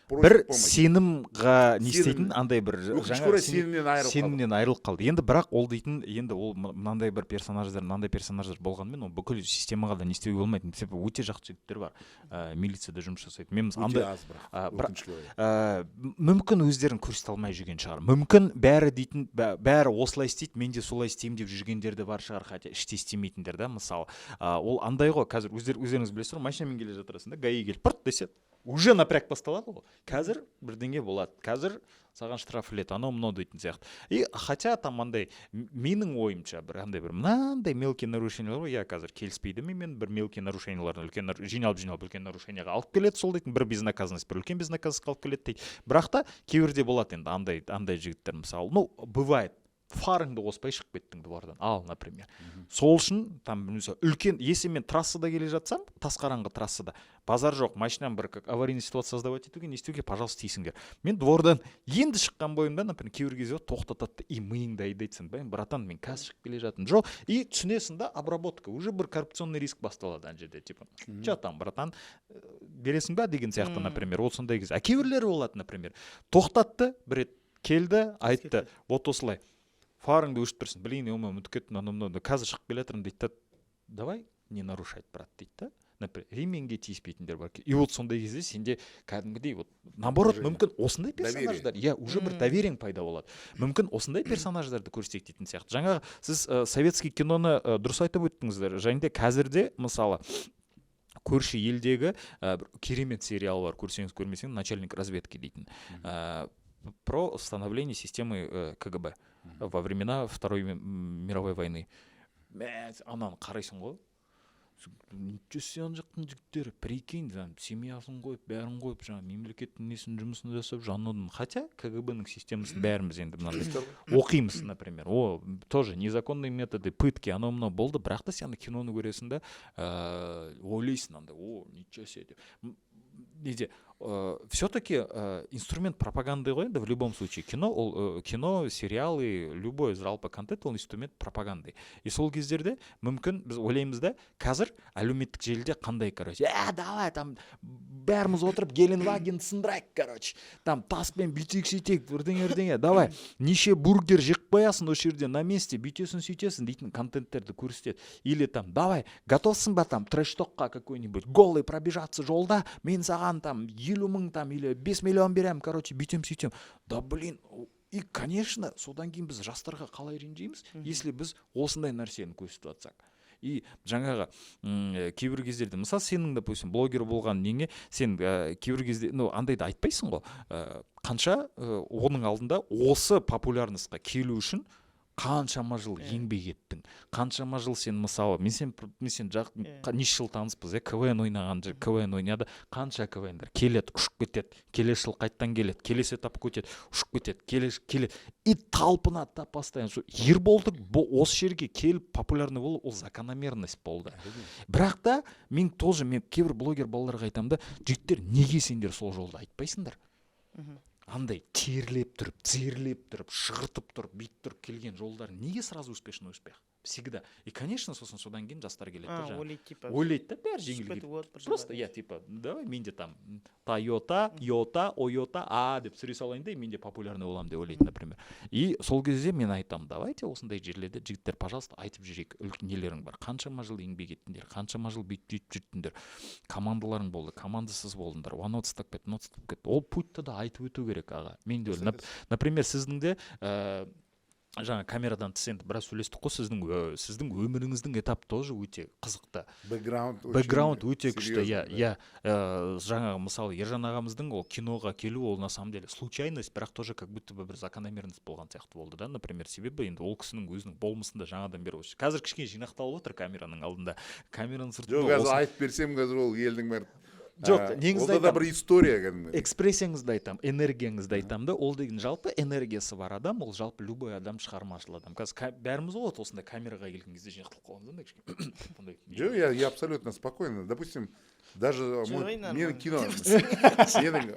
просит Бір помощи. Сенімға не Сенім. істейтін андай бір Өкінішке жаңа орай, сенімнен айырылып қалды. Сенімнен айырылып қалды енді. Бірақ ол дейтін енді ол мынандай бір персонаждар, мынандай персонаждар болғанымен, ол бүкіл системаға да не істеуге болмайды, себебі өте жақсы жігіттер бар, милицияда жұмыс жасайтын. Мен мысалы Өте андай аз бірақ, бірақ өкінішке орай. Мүмкін өздерін көрсете алмай жүрген шығар, мүмкін бәрі дейтін бәрі осылай істейді, мен де солай істеймін деп жүргендер де бар шығар, хотя іште істемейтіндер да. Мысалы, ол андай ғой, қазір өздеріңіз білесіздер ғой, машинамен келе жатырсың да, ГАИ келіп пырт десе, уже напряг басталады ғой, қазір бірдеңе болады, қазір саған штраф іледі, анау мынау дейтін сияқты. И хотя там андай менің ойымша, бір андай бір мынандай мелкий нарушениялар ғой, иә, қазір келіспейді менімен, бір мелкий нарушениялардан үлкен жиналып жиналып үлкен нарушениеға алып келеді, сол дейтін бір безнаказанность бір үлкен безнаказанностьқа алып келеді дейді. Бірақ та кейбірде болады енді андай жігіттер, мысалы, ну, бывает, фарыңды қоспай шығып кеттің двордан, ал, например, сол үшін там, мысалы, үлкен, если мен трассада келе жатсам, тас қараңғы трассада, базар жоқ, машинам бір как аварийный ситуация создавать етуге, не істеуге, пожалуйста, тиісіңдер. Мен двордан енді шыққан бойымда, например, кейбір кезде тоқтатады да, и миыңды айдайды: «Блин, братан, мен қазір шығып келе жатырмын». Жоқ, и түсінесің да, обработка, уже бір коррупционный риск басталады ана жерде, типа, че там, братан, бересің ба деген сияқты, например. Вот сондай кезде. А кейбіреулері болады, например, тоқтатты бір рет, келді, айтты: «Вот осылай, фарыңды өшіріп тұрсың». «Блин, е, ұмытып кеттім, анау мынау, қазір шығып келе жатырмын», — дейді да. «Давай не нарушать, брат», — дейді да. Например, ременге тиіспейтіндер бар. И вот сондай кезде сенде кәдімгідей, вот наоборот, Уважение. Мүмкін осындай Доверие. персонаждар, иә, уже бір довериең пайда болады, мүмкін осындай персонаждарды көрсетейік дейтін сияқты. Жаңағы сіз советский киноны дұрыс айтып өттіңіздер. Және де қазірде, мысалы, Көрші елдегі бір керемет сериал бар, көрсеңіз, көрмесеңіз, «Начальник разведки» дейтін, про становление системы КГБ во времена Второй мировой войны. Мә, ананы қарайсың ғой, ничего себе, ана жақтың жігіттері, прикинь, там семьясын қойып, бәрін қойып, жаңағы мемлекеттің несін, жұмысын жасап жанудың. Хотя КГБ ның системасын бәріміз енді мынандай оқимыз, например, о, тоже незаконные методы, пытки, анау мынау болды. Бірақ та сен ана киноны көресің да, ойлайсың андай: «О, ничего себе», — деп. Неде, все таки инструмент пропаганды ғой енді. В любом случае кино ол, кино, сериалы, любой жалпы контент ол инструмент пропаганды. И сол кездерде мүмкін біз ойлаймыз да, қазір әлеуметтік желіде қандай, короче, давай там бәріміз отырып Геленваген сындырайық, короче, там таспен бүйтейік, сөйтейік, бірдеңе бірдеңе, давай неше бургер жеп қоясың осы жерде на месте, бүйтесің, сөйтесің дейтін контенттерді көрсетеді. Или там: «Давай, готовсың ба там трэш-токқа какой нибудь голый пробежаться жолда, мен саған там 50 000 там или 5 миллион беремін, короче, бүйтем, сөйтем». Да блин, и конечно, содан кейін біз жастарға қалай ренжиміз, если біз осындай нәрсені көрсетіп жатсақ. И жаңағы кейбір кездерде, мысалы, сенің, допустим, блогер болған неңе сен кейбір кезде, ну, андайды айтпайсың ғой, қанша оның алдында осы популярностьқа келу үшін қаншама жыл еңбек еттің, қаншама жыл сен, мысалы, мен сен неше жыл таныспыз, иә, КВН ойнаған, КВН ойнады, қанша КВНдер келеді, ұшып кетеді, келесі жыл қайтадан келеді, келесі этапқа өтеді, ұшып кетеді, келесі келеді и талпынады да постоянно. Сол Ерболдың осы жерге келіп популярный болу, ол закономерность болды. Бірақ та мен тоже, мен кейбір блогер балаларға айтамын да: «Жігіттер, неге сендер сол жолды айтпайсыңдар? Андай терлеп тұрып, тізерлеп тұрып, шығыртып тұрып, бүйтіп тұрып келген жолдар неге сразу успешный успех всегда?» И конечно, сосын содан кейін жастар келеді да, жаңағы ойлайды типа ойлайды да, бәрі түсіп жеңіл кетуге келіп болады бір просто жылда. Иә, типа, давай мен де там Тойота, Йота, Ойота, а деп түсіре салайын да, и мен де популярный боламын деп ойлайды, например. И сол кезде мен айтамын: давайте осындай жерлерде, жігіттер, пожалуйста, айтып жүрейік, үлкен нелерің бар, қаншама жыл еңбек еттіңдер, қаншама жыл бүйтіп бүйтіп жүрттіңдер, командаларың болды, командасыз болдыңдар, анау тастап кетті, мынау тастап кетті. Ол путьті да айтып өту керек, аға. Мен де ойлаймын, например, сіздің де жаңа камерадан тыс енді біраз сөйлестік қой, сіздің өміріңіздің этапы тоже өте қызықты. Бэкграунд очень Бэкграунд өте күшті, иә. серьезный, да. Иә, жаңағы, мысалы, Ержан ағамыздың ол киноға келу, ол на самом деле случайность, бірақ тоже как будто бы бір закономерность болған сияқты болды да, например. Себебі енді ол кісінің өзінің болмысында жаңадан бері осы қазір кішкене жинақталып отыр камераның алдында, камераның сыртында. Жоқ, қазір айтып берсем, қазір ол елдің бәрі Жоқ, неңізді онда да айтамын. бір история кәдімгі. Экспрессияңызды айтамын, энергияңызды айтамын да. Ол деген жалпы энергиясы бар адам, ол жалпы любой адам шығармашыл адам. Қазір бәріміз ғой вот осындай камераға келген кезде жинақталып қаламыз да, кішкене ондай. Жоқ, я абсолютно спокойно. Допустим, даже Жоқ, менің нормально. кино, менің,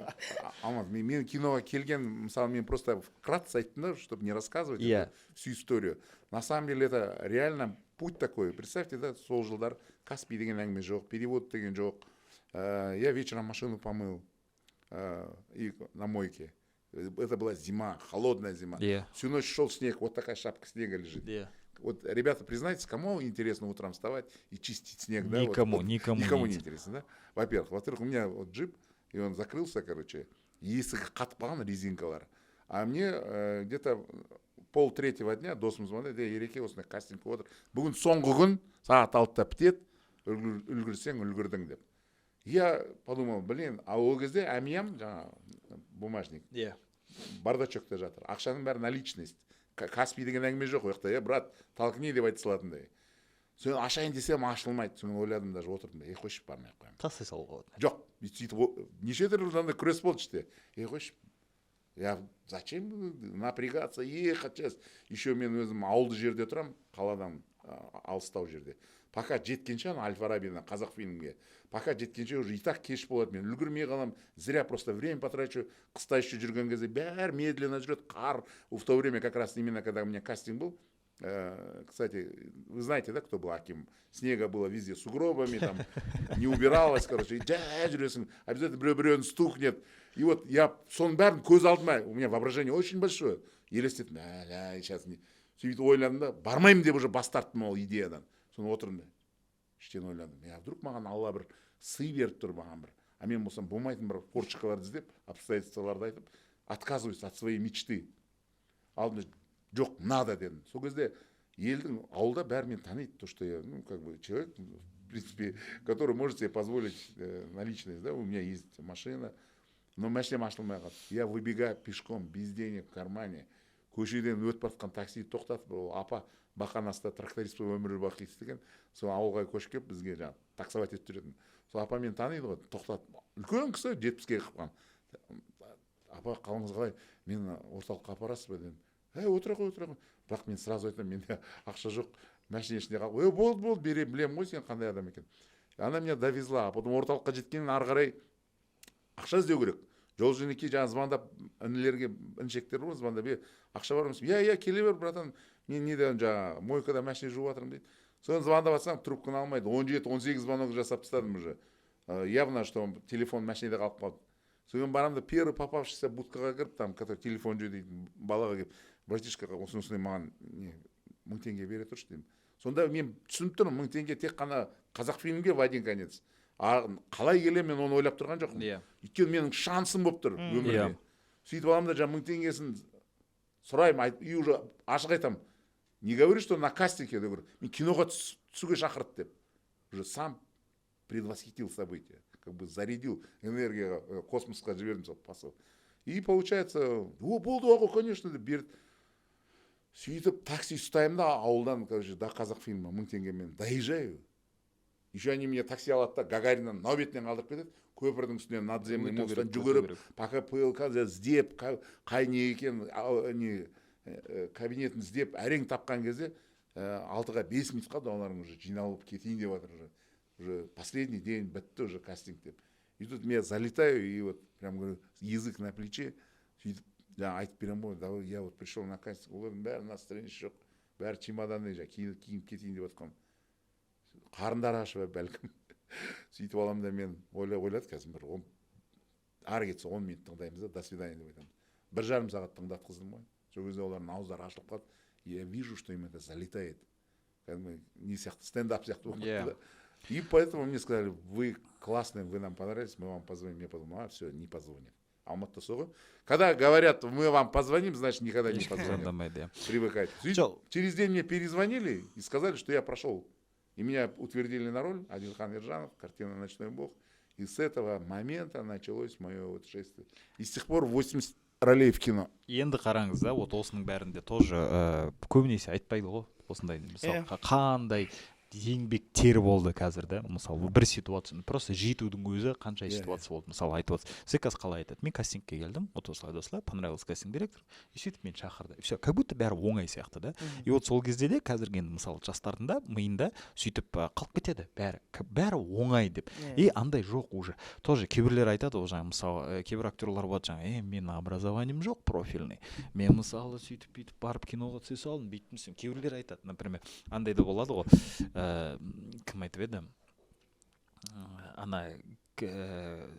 Алмаз, менің киноға келген, мысалы, мен просто вкратце айттым да, чтобы не рассказывать эту всю историю. На самом деле это реально путь такой. Представьте, да, сол жылдар Каспий деген әңгіме жоқ, перевод деген жоқ. Я вечером машину помыл и на мойке. Это была зима, холодная зима. Всю ночь шел снег, вот такая шапка снега лежит. Вот, ребята, признайтесь, кому интересно утром вставать и чистить снег, да? Вот, Никому, вот, никому не никому не интересно. интересно, да? Во-первых. Во-вторых, у меня вот джип, и он закрылся, короче, есігі қатып қалған, резинкалар. А мне где-то пол третьего дня досым звондайды: «Ей, Ереке, осындай кастинг болып отыр. Бүгін соңғы күн, сағат 6-да бітеді, үлгерсең, үлгердің», — деп. Я подумал: блин, а ол кезде әмиям, жаңағы бумажник бардачокта жатыр, ақшаның бәрі наличность. Каспий деген әңгіме жоқ ол жақта, е, брат, толкни деп айта салатындай. Соны ашайын десем, ашылмайды. Соны ойладым, даже отырдым да: ей, қойшы, бармай ақ қоямын. Тастай салуға болады. Жоқ, сөйтіп неше түрлі андай күрес болды іште. Ей, қойшы, я зачем напрягаться, ехать сейчас еще? Мен өзім ауылды жерде тұрамын, қаладан алыстау жерде. Пока жеткенше ана Әл Фарабидан Қазақфильмге, пока жеткенше уже и так кеш болады, мен үлгермей қаламын, зря просто время потрачу. Қыста еще жүрген кезде бәрі медленно жүреді, қар. В то время как раз, именно когда у меня кастинг был, кстати, вы знаете, да, кто был аким? Снега было везде сугробами, там не убиралось, короче, и жай жүресің, обязательно біреу біреуін стукнет. И вот я соның бәрін көз алдыма, у меня воображение очень большое, елестеттім, әлі сейчас не сөйтіп ойладым да, бармаймын деп уже бас тарттым ол идеядан. Соны отырдым да, іштен ойладым: я вдруг маған Алла бір сый беріп тұр маған бір, а мен болсам болмайтын бір форточкаларды іздеп, обстоятельстволарды айтып, отказываюсь от своей мечты. Алдым, жоқ, надо дедім. Сол кезде елдің, ауылда бәрі мені таниды, то что я, ну, как бы человек принципе, который может себе позволить наличность, да, у меня есть машина, но машинам ашылмай қалды. Я выбегаю пешком, без денег в кармане, көшеден өтіп бара жатқан таксиді тоқтатып, ол апа Бақанаста тракторист болып өмір бақи істеген, сол ауылға көшіп келіп, бізге жаңағы таксовать етіп жүретін. Сол апа мені таниды ғой, тоқтатып, үлкен кісі, 70-ке келіп қалған. «Апа, қалыңыз қалай, мені орталыққа апарасыз ба?» – дедім. «Әй, отыра ғой, отыра ғой». Бірақ мен сразу айтамын: «Менде ақша жоқ, машина ішінде қалып». «Е, болды, болды, беремін, білемін ғой сен қандай адам екенін». Она меня довезла. А потом орталыққа жеткеннен ары қарай ақша іздеу керек. Жол жөнекей жаңағы звондап інілерге, інішектер бар ғой, звондап: «Е, ақша бар ма?» «Иә, иә, келе бер, братан, мен неде, жаңағы мойкада машина жуып жатырмын», – дейді. Соны звондап жатсам, трубканы алмайды. 17, 18 звонок жасап тастадым уже. Явно, что телефон машинада қалып қалды. Содан барамын да, первый попавшийся будкаға кіріп, там, который телефон жөндейтін балаға келіп: «Братишка, осындай, осындай, маған не, 1000 теңге бере тұршы», – деймін. Сонда мен түсініп тұрмын, 1000 теңге тек қана Қазақфильмге в один конец. А қалай келемін, мен оны ойлап тұрған жоқпын. Өйткені менің шансым болып тұр өмірде. Сөйтіп аламын да, жаңағы 1000 теңгесін сұраймын, айт, и уже ашық айтамын: «Не говори, что на кастинг», я говорю, «мен киноға түсуге шақырды» деп. Уже сам предвосхитил события, как бы зарядил энергияға, космосқа жібердім сол посыл. И получается: «О, болды ғой, конечно», – деп берді. Сөйтіп такси ұстаймын да, ауылдан, короче, до Қазақфильма 1000 теңгемен доезжаю. Еще они меня такси алады да, Гагариннан мынау бетінен қалдырып кетеді, көпірдің үстінен, надземный Өту мосттан керек, өту жүгіріп, керек. Пока ПЛК іздеп, қай не екен, не кабинетін іздеп әрең тапқан кезде 5:55 қалды. Олардың уже жиналып кетейін деп жатыр, уже последний день, бітті уже кастинг деп. И тут я залетаю и вот прям говорю, язык на плече, сөйтіп жаңа айтып беремін ғой: «Давай, я вот пришел на кастинг». Олардың бәрі настроениесі жоқ, бәрі чемоданный, жаңағы киініп кетейін деп жатқан, қарындары ашып бәлкім. Сөйтіп аламын да, мен ойладым: қазір бір он, ары кетсе 10 минут тыңдаймыз да, до свидания деп айтамыз. 1,5 сағат тыңдатқыздым ғой. Сол кезде олардың ауыздары ашылып қалды. Я вижу, что им это залетает, кәдімгі не сияқты, стендап сияқты болып кетті да. И поэтому мне сказали: «Вы классные, вы нам понравились, мы вам позвоним». Я подумал: «А, все, не позвонят». Алматыда сол ғой, когда говорят: «Мы вам позвоним», значит, никогда не Ешкім позвонят. Звондамайды, иә. Привыкать. Сөйтіп, Жоқ. через день мне перезвонили и сказали, что я прошел. И меня утвердили на роль. Адильхан Ержанов, картина «Ночной бог». И с этого момента началось мое путешествие. И с тех пор 80 ролей в кино. Енді қараңыз да, вот осының бәрінде тоже көбінесе айтпайды ғой осындай, мысалы, қандай еңбектер болды қазір да. Мысалы, бір ситуацияны просто жетудің өзі қанша ситуация болды. Мысалы, айтып отырсыз, сіз қазір қалай айтады: «Мен кастингке келдім, вот осылай, осылай, понравился кастинг директор, и сөйтіп мені шақырды». Все, как будто бәрі оңай сияқты да. И вот сол кезде де қазіргі енді, мысалы, жастардың да миында сөйтіп қалып кетеді бәрі, бәрі оңай деп. И андай жоқ уже. Тоже кейбіреулер айтады ғой жаңағы, мысалы, кейбір актерлар болады жаңағы: «Е, менің образованием жоқ профильный, мен, мысалы, сөйтіп бүйтіп барып киноға түсе салдым, бүйттім сөйттім». Кейбіреулер айтады, например, андай да болады ғой. Кім айтып еді, ана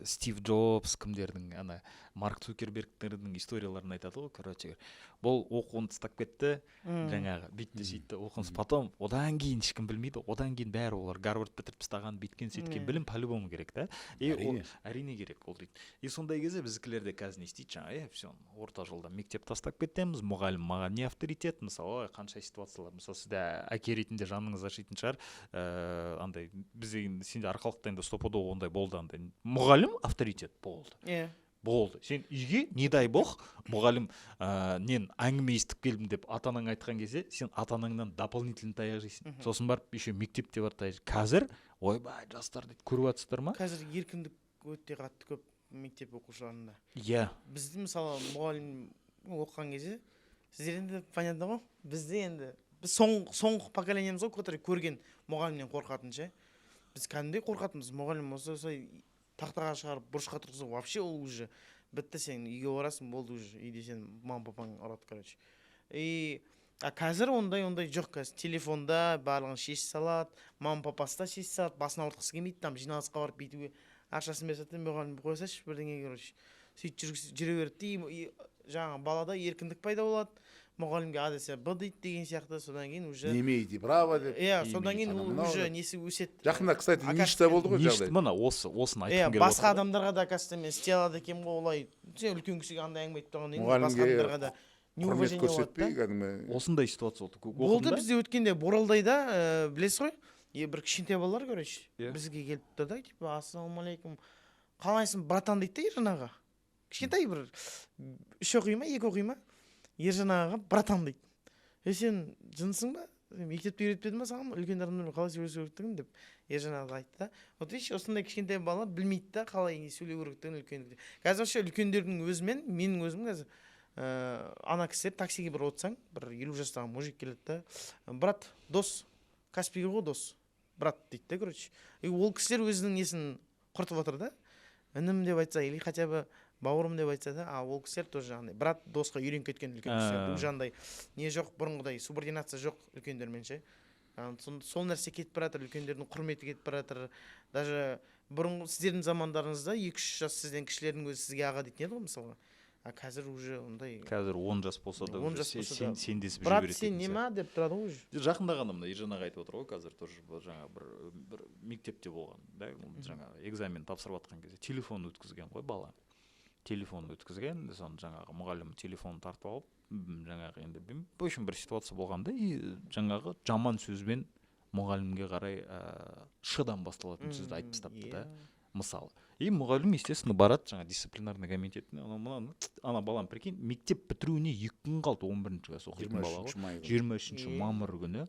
Стив Джобс, кімдердің, ана Марк Цукербергтердің историяларын айтады ғой. Короче, бұл оқуын тастап кетті, жаңағы бүйтті, сөйтті оқуын, потом одан кейін ешкім білмейді, одан кейін бәрі олар Гарвард бітіріп тастаған, бүйткен, сөйткен. Білім по любому керек та. И ол Әрине. Әрине керек ол дейді. И сондай кезде біздікілер де қазір не істейді жаңағы: «Е, все, орта жолда мектеп тастап кетеміз, мұғалім маған не авторитет». Мысалы, ой, қанша ситуациялар. Мысалы, сізде әке ретінде жаныңыз ашитын шығар. Андай бізде енді, сенде Арқалықта енді стопудово ондай болды, андай мұғалім авторитет болды. Болды, сен үйге, не дай бог, мұғалім нен әңгіме естіп келдім деп ата анаң айтқан кезде, сен ата анаңнан дополнительный таяқ жейсің. Сосын барып еще мектепте барып таяқ. Қазір, ойбай, жастар дейді, көріп жатсыздар ма? Қазір еркіндік өте қатты көп мектеп оқушыларында. Бізде, мысалы, мұғалім оқыған кезде, сіздер енді понятно ғой, бізде енді біз соңғы поколениеміз ғой, который көрген мұғалімнен қорқатын ше. Біз кәдімгідей қорқатынбыз. Мұғалім болса, осылай тақтаға шығарып, бұрышқа тұрғызып, вообще ол уже бітті, сен үйге барасың, болды, уже үйде сен мама папаң ұрады, короче. И а қазір ондай жоқ. Қазір телефонда барлығын шеше салады, мама папасы да шеше салады, басын ауыртқысы келмейді. Там жиналысқа барып бүйтуге ақшасын бере салады да, мұғалім қоя салшы бірдеңе, короче, сөйтіп жүре береді де. И жаңағы балада еркіндік пайда болады, мұғалімге а десе, б дейді деген сияқты. Содан кейін уже «Не имеете права» деп. Иә, содан кейін Ана ол мынау уже деп. несі өседі. Жақында, кстати, Оказывается, Ништа болды ғой Ништі жағдай. Мына осыны иә айтқым келіп басқа отыр да. адамдарға да, оказывается, мен істей алады екенмін ғой олай. Сен үлкен кісіге андай әңгіме айтып тұрғаннан кейін басқа Мұғалімге адамдарға да құрмет неуважение болады да. көрсетпей кәдімгі. Осындай ситуация болды. Болды Оқыдым да. бізде өткенде Боралдайда, білесіз ғой. Е, бір кішкентай балалар, короче, бізге келіп тұр да, типа: «Ассалаумағалейкум, қалайсың, братан?» – дейді да. Ержан аға, кішкентай бір үш оқи ма, екі оқи ма, Ержан ағаға «братан» дейді. «Е, сен жындысың ба? Сен мектепте үйретпеді ма саған үлкен адамдармен қалай сөйлесу керектігін?» – деп Ержан аға айтты да. Вот видишь, осындай кішкентай бала білмейді да қалай сөйлеу керектігін үлкен. Қазір вообще үлкендердің өзімен, менің өзім қазір, ана кісілер, таксиге бір отырсаң, бір 50 жастағы мужик келеді да: «Брат, дос, Каспийге ғой, дос, брат», – дейді да, короче. И ол кісілер өзінің несін құртып отыр да. Інім деп айтса или хотя бы бауырым деп айтса да. А ол кісілер тоже жаңағыдай брат, досқа үйреніп кеткен үлкен кісілер. Уже андай не жоқ, бұрынғыдай субординация жоқ үлкендермен ше. Сол нәрсе кетіп бара жатыр, үлкендердің құрметі кетіп бара жатыр. Даже бұрынғы сіздердің замандарыңызда 2-3 жас сізден кішілердің өзі сізге аға дейтін еді ғой, мысалға. А қазір уже ондай Қазір 10 жас болса да 10 уже жас болса да, сендесіп «брат, жүре береді сен дейтін не сияқты. ма?» деп тұрады ғой уже. Жақында ғана мына Ержан аға айтып отыр ғой, қазір тоже бұл жаңа бір мектепте болған да, ол жаңа экзамен тапсырып жатқан кезде телефон өткізген ғой бала. Телефон өткізген, соны жаңағы мұғалім телефонын тартып алып, жаңағы енді в общем, бір ситуация болған да. И жаңағы жаман сөзбен мұғалімге қарай, шыдан басталатын сөзді айтып тастапты да, мысалы. И мұғалім, естественно, барады жаңа дисциплинарный комитетіне, анау мынаны. Ана баланы, прикинь, мектеп бітіруіне 2 күн қалды, 11-класс оқитын жиырма бала ғой. үшінші май күні. 23 Е. мамыр күні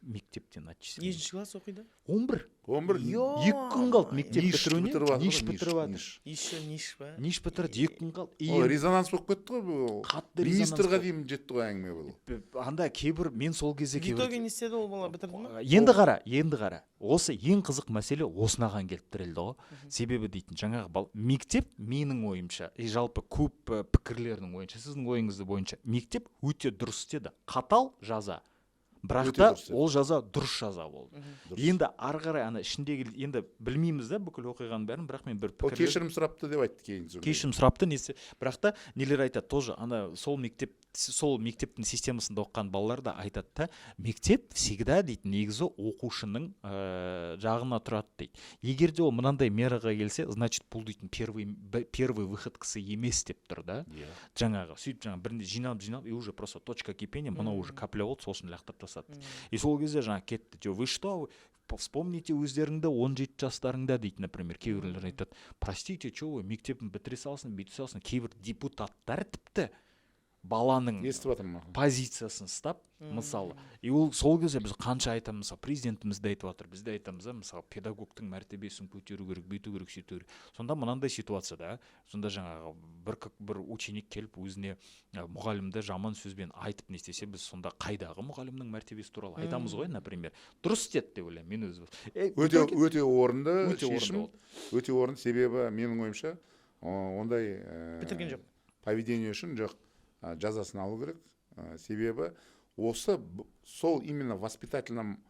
мектептен отчисление. Нешінші класс оқиды? 11. 11. 2 күн қалды мектеп НИШ бітіруіне. Бітіріп жатыр НИШ ғой, бітіріп жатыр. НИШ. Еще НИШ па? НИШ бітірді, 2 күн қалды. И Ол резонанс болып кетті ғой бұл. Қатты резонанс Министрға болды. дейін жетті ғой әңгіме бұл. Анда кейбір, мен сол кезде В кейбір итоге не істеді ол бала, бітірді ма? Енді қара, енді қара, осы ең қызық мәселе осынаған келіп тірелді ғой. Себебі дейтін жаңағы мектеп, менің ойымша и жалпы көп пікірлердің ойынша, сіздің ойыңызды бойынша, мектеп өте дұрыс істеді, қатал жаза, бірақ Өте та дұрыс істеді. ол жаза дұрыс жаза болды. Дұрыс. Енді ары қарай ана ішіндегі, енді білмейміз да бүкіл оқиғаның бәрін, бірақ мен бір Ол пікірлер кешірім сұрапты деп айтты кейін соң. Кешірім сұрапты несі, бірақ та нелер айтады тоже, ана сол мектеп, сол мектептің системасында оқыған балалар да айтады да: «Мектеп всегда, – дейді, – негізі оқушының жағына тұрады», – дейді. «Егер де ол мынандай мераға келсе, значит, бұл дейтін первый выходкасы емес», – деп тұр да. Жаңағы сөйтіп жаңағы бірінде жиналып, жиналып, и уже просто точка кипения, мынау уже капля болды, сол үшін лақтырып тастады. И сол кезде жаңағы кетті: «Жо, вы что, вспомните өздеріңді 17 жастарыңда», – дейді. Например, кейбіреулер айтады: «Простите, че вы, мектебін бітіре салсын, бүйте салсын». Кейбір депутаттар тіпті баланың Естіп жатырмын. позициясын ұстап, мысалы. И ол сол кезде біз қанша айтамыз, мысалы, президентіміз де айтып жатыр, біз де айтамыз да, мысалы, педагогтың мәртебесін көтеру керек, бүйту керек, сөйту керек. Сонда мынандай ситуацияда, сонда жаңағы бір ученик келіп өзіне мұғалімді жаман сөзбен айтып не істесе, біз сонда қайдағы мұғалімнің мәртебесі туралы айтамыз ғой, например. Дұрыс істеді деп ойлаймын мен өзім. Өте, өте орынды Өте орынды шешім. Болды. Өте орынды, себебі менің ойымша, ондай Бітірген жоқ. поведение үшін жоқ, жазасын алу керек. Себебі осы сол именно в воспитательном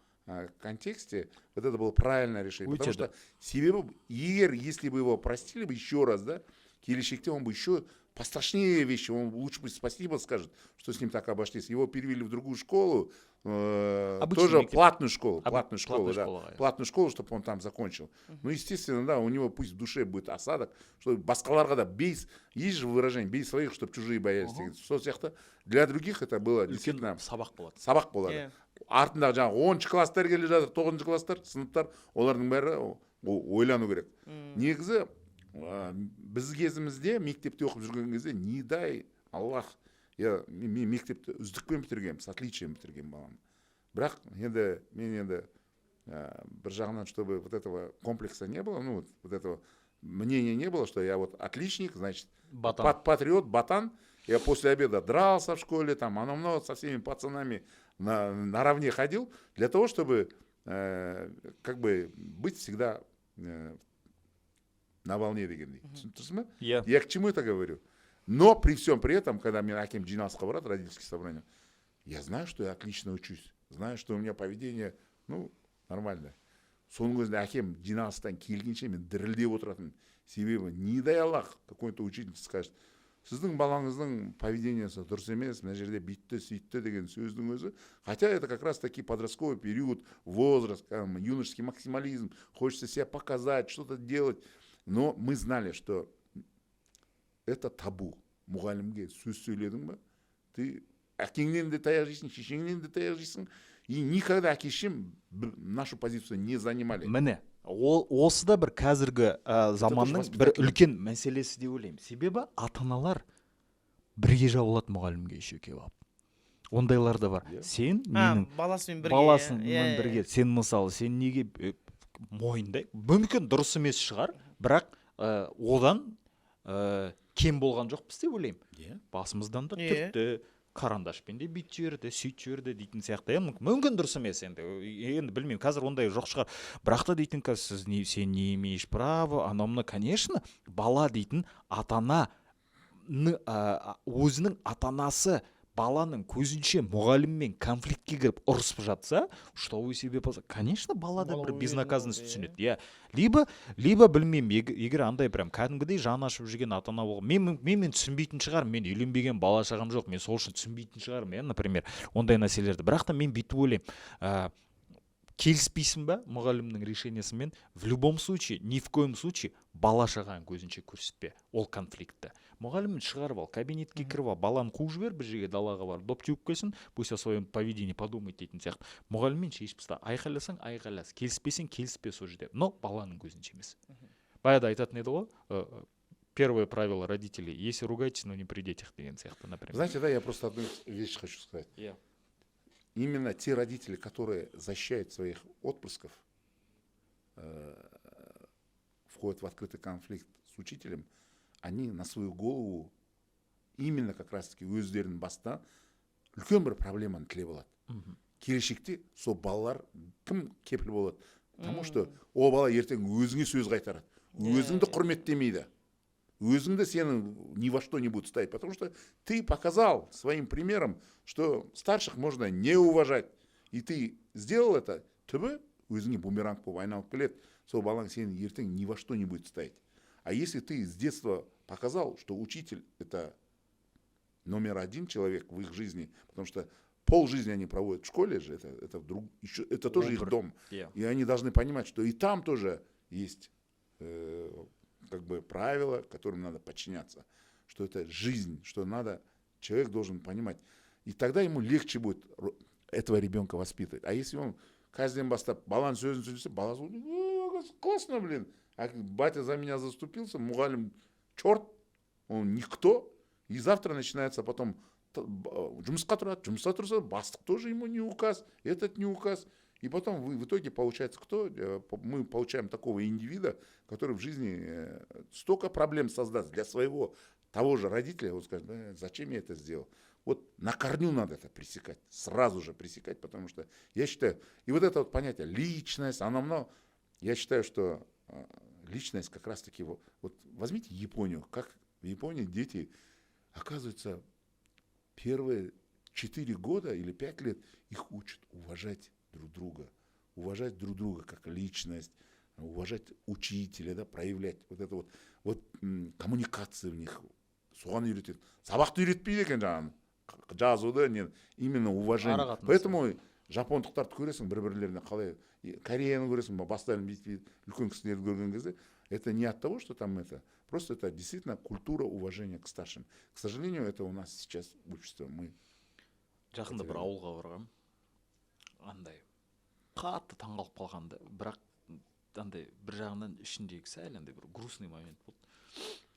контексте вот это было правильное решение, потому Өте что себебі егер, если бы его простили бы еще раз да, келешекте он бы еще пострашнее вещи, он лучше пусть спасибо скажет, что с ним так обошлись. Его перевели в другую школу, Обычный тоже мектеп. Платную школу, платную школу, платная да, школа, иә. Платную школу, чтобы он там закончил. Ну, естественно, да, у него пусть в душе будет осадок, что басқаларға да бей, есть же выражение: «Бей своих, чтобы чужие боялись» деген. Сол сияқты для других это было Үлкен действительно сабақ болады. Сабақ болады. Артында жаңағы 10-класстар келе жатыр, тоғызыншы класстар, сыныптар, олардың бәрі ойлану керек. Негізі, біз кезімізде мектепте оқып жүрген кезде, не дай Аллах, я мен мектепті үздікпен бітіргенмін, с отличием бітірген баламын. Бірақ енді мен енді бір жағынан, чтобы вот этого комплекса не было, ну вот этого мнения не было, что я вот отличник, значит, Ботан. Патриот, ботан. Я после обеда дрался в школе, там, оно много, со всеми пацанами наравне ходил, для того, чтобы как бы быть всегда на волне дегендей. Түсініп тұрсың ба? Иә. Я к чему это говорю? Но при всем при этом, когда мен әкем жиналысқа барады, родительский собрание, я знаю, что я отлично учусь, знаю, что у меня поведение, ну, нормально. Соның өзінде әкем жиналыстан келгенше мен дірілдеп отыратынмын. Себебі, не дай Аллах, какой-то учительница скажет: «Сіздің балаңыздың поведениесі дұрыс емес, мына жерде бүйтті, сөйтті» деген сөздің өзі, хотя это как раз таки подростковый период, возраст, там, юношеский максимализм, хочется себя показать, что-то делать, но мы знали, что это табу. Мұғалімге сөз сөйледің ба, ты әкеңнен де таяқ жейсің, шешеңнен де таяқ жейсің. И никогда әке шешем нашу позицию не занимали. Міне, ол осы да бір қазіргі заманның бір воспитательный. үлкен мәселесі деп ойлаймын. Себебі ата аналар бірге жабылады мұғалімге, еще келіп алып, ондайлар да бар. Иә. Сен А, менің баласымен бірге. Баласымен иә, иә, бірге. Сен, мысалы, сен неге мойындай, мүмкін, дұрыс емес шығар, бірақ одан кем болған жоқпыз деп ойлаймын. Басымыздан да түртті, карандашпен де бүйтіп жіберді, сөйтіп жіберді дейтін сияқты, иә. Мүмкін, дұрыс емес енді, енді білмеймін, қазір ондай жоқ шығар, бірақ та дейтін, қазір сіз не, сен не имеешь права, анау мынау. Конечно, бала дейтін ата ана өзінің ата анасы баланың көзінше мұғаліммен конфликтке кіріп, ұрысып жатса, что вы себе конечно, бала да Бала бір уверен безнаказанность болды, иә. түсінеді, иә. Либо білмеймін, егер андай прям кәдімгідей жаны ашып жүрген ата ана болған, мен түсінбейтін шығармын, мен үйленбеген, бала шағам жоқ, мен сол үшін түсінбейтін шығармын, иә, например, ондай нәрселерді. Бірақ та мен бүйтіп ойлаймын: келіспейсің ба мұғалімнің решениесімен, в любом случае, ни в коем случае бала шағаның көзінше көрсетпе ол конфликтті. Мұғалімін шығарып ал, кабинетке кіріп ал, баланы қуып жібер бір жерге, далаға барып доп теуіп келсін, пусть о своем поведении подумает дейтін сияқты. Мұғаліммен шешіп таста, айқайласаң, айқайлас, келіспесең, келіспе сол жерде, но баланың көзінше емес. Баяғыда айтатын еді ғой, первое правило родителей: если ругаетесь, но не при детях деген сияқты, например. Знаете, да, я просто одну вещь хочу сказать. Иә. Именно те родители, которые защищают своих отпрысков, входят в открытый конфликт с учителем, они на свою голову именно как раз-таки өздерінің басына үлкен бір проблеманы тілеп алады. Келешекте сол балалар кім кепіл болады? Потому что ол бала ертең өзіңе сөз қайтарады, өзіңді құрметтемейді, өзіңді, сені ни во что не будет ставить, потому что ты показал своим примером, что старших можно не уважать, и ты сделал это. Түбі өзіңе бумеранг болып айналып келеді. Сол балаң сені ертең ни во что не будет ставить. А если ты с детства показал, что учитель — это номер один человек в их жизни, потому что пол жизни они проводят в школе же, это вдруг еще, это тоже их дом. И они должны понимать, что и там тоже есть как бы правила, которым надо подчиняться, что это жизнь, что надо, человек должен понимать. И тогда ему легче будет этого ребенка воспитывать. А если он қазірден бастап баланың сөзін сөйлесе, баласы ойлайды: «О, классно, блин, а батя за меня заступился, мұғалім черт, он никто». И завтра начинается потом, жұмысқа тұрады, жұмысқа тұрса, бастық тоже ему не указ, этот не указ. И потом в итоге получается кто? Мы получаем такого индивида, который в жизни столько проблем создаст для своего того же родителя, вот скажет: «Зачем я это сделал?» Вот на корню надо это пресекать, сразу же пресекать, потому что я считаю, и вот это вот понятие личность, оно много, я считаю, что личность как раз-таки, вот возьмите Японию, как в Японии дети, оказывается, первые 4 года или 5 лет их учат уважать друг друга, уважать друг друга как личность, уважать учителя, да, проявлять вот это вот коммуникация в них, соған үйретеді. Сабақты үйретпейді екен, жаңағы жазуды не, именно уважение. Ара-қатынасы. Поэтому жапондықтарды көресің, бір бірлеріне қалай, и Кореяны көресің, бастарын бүйтіп үлкен кісілерді көрген кезде, это не от того, что там это, просто это действительно культура уважения к старшим. К сожалению, это у нас сейчас в обществе мы Жақында бір ауылға барғанмын, андай қатты таңғалып қалғанды, бірақ андай бір жағынан ішіндегі сәл андай бір грустный момент болды.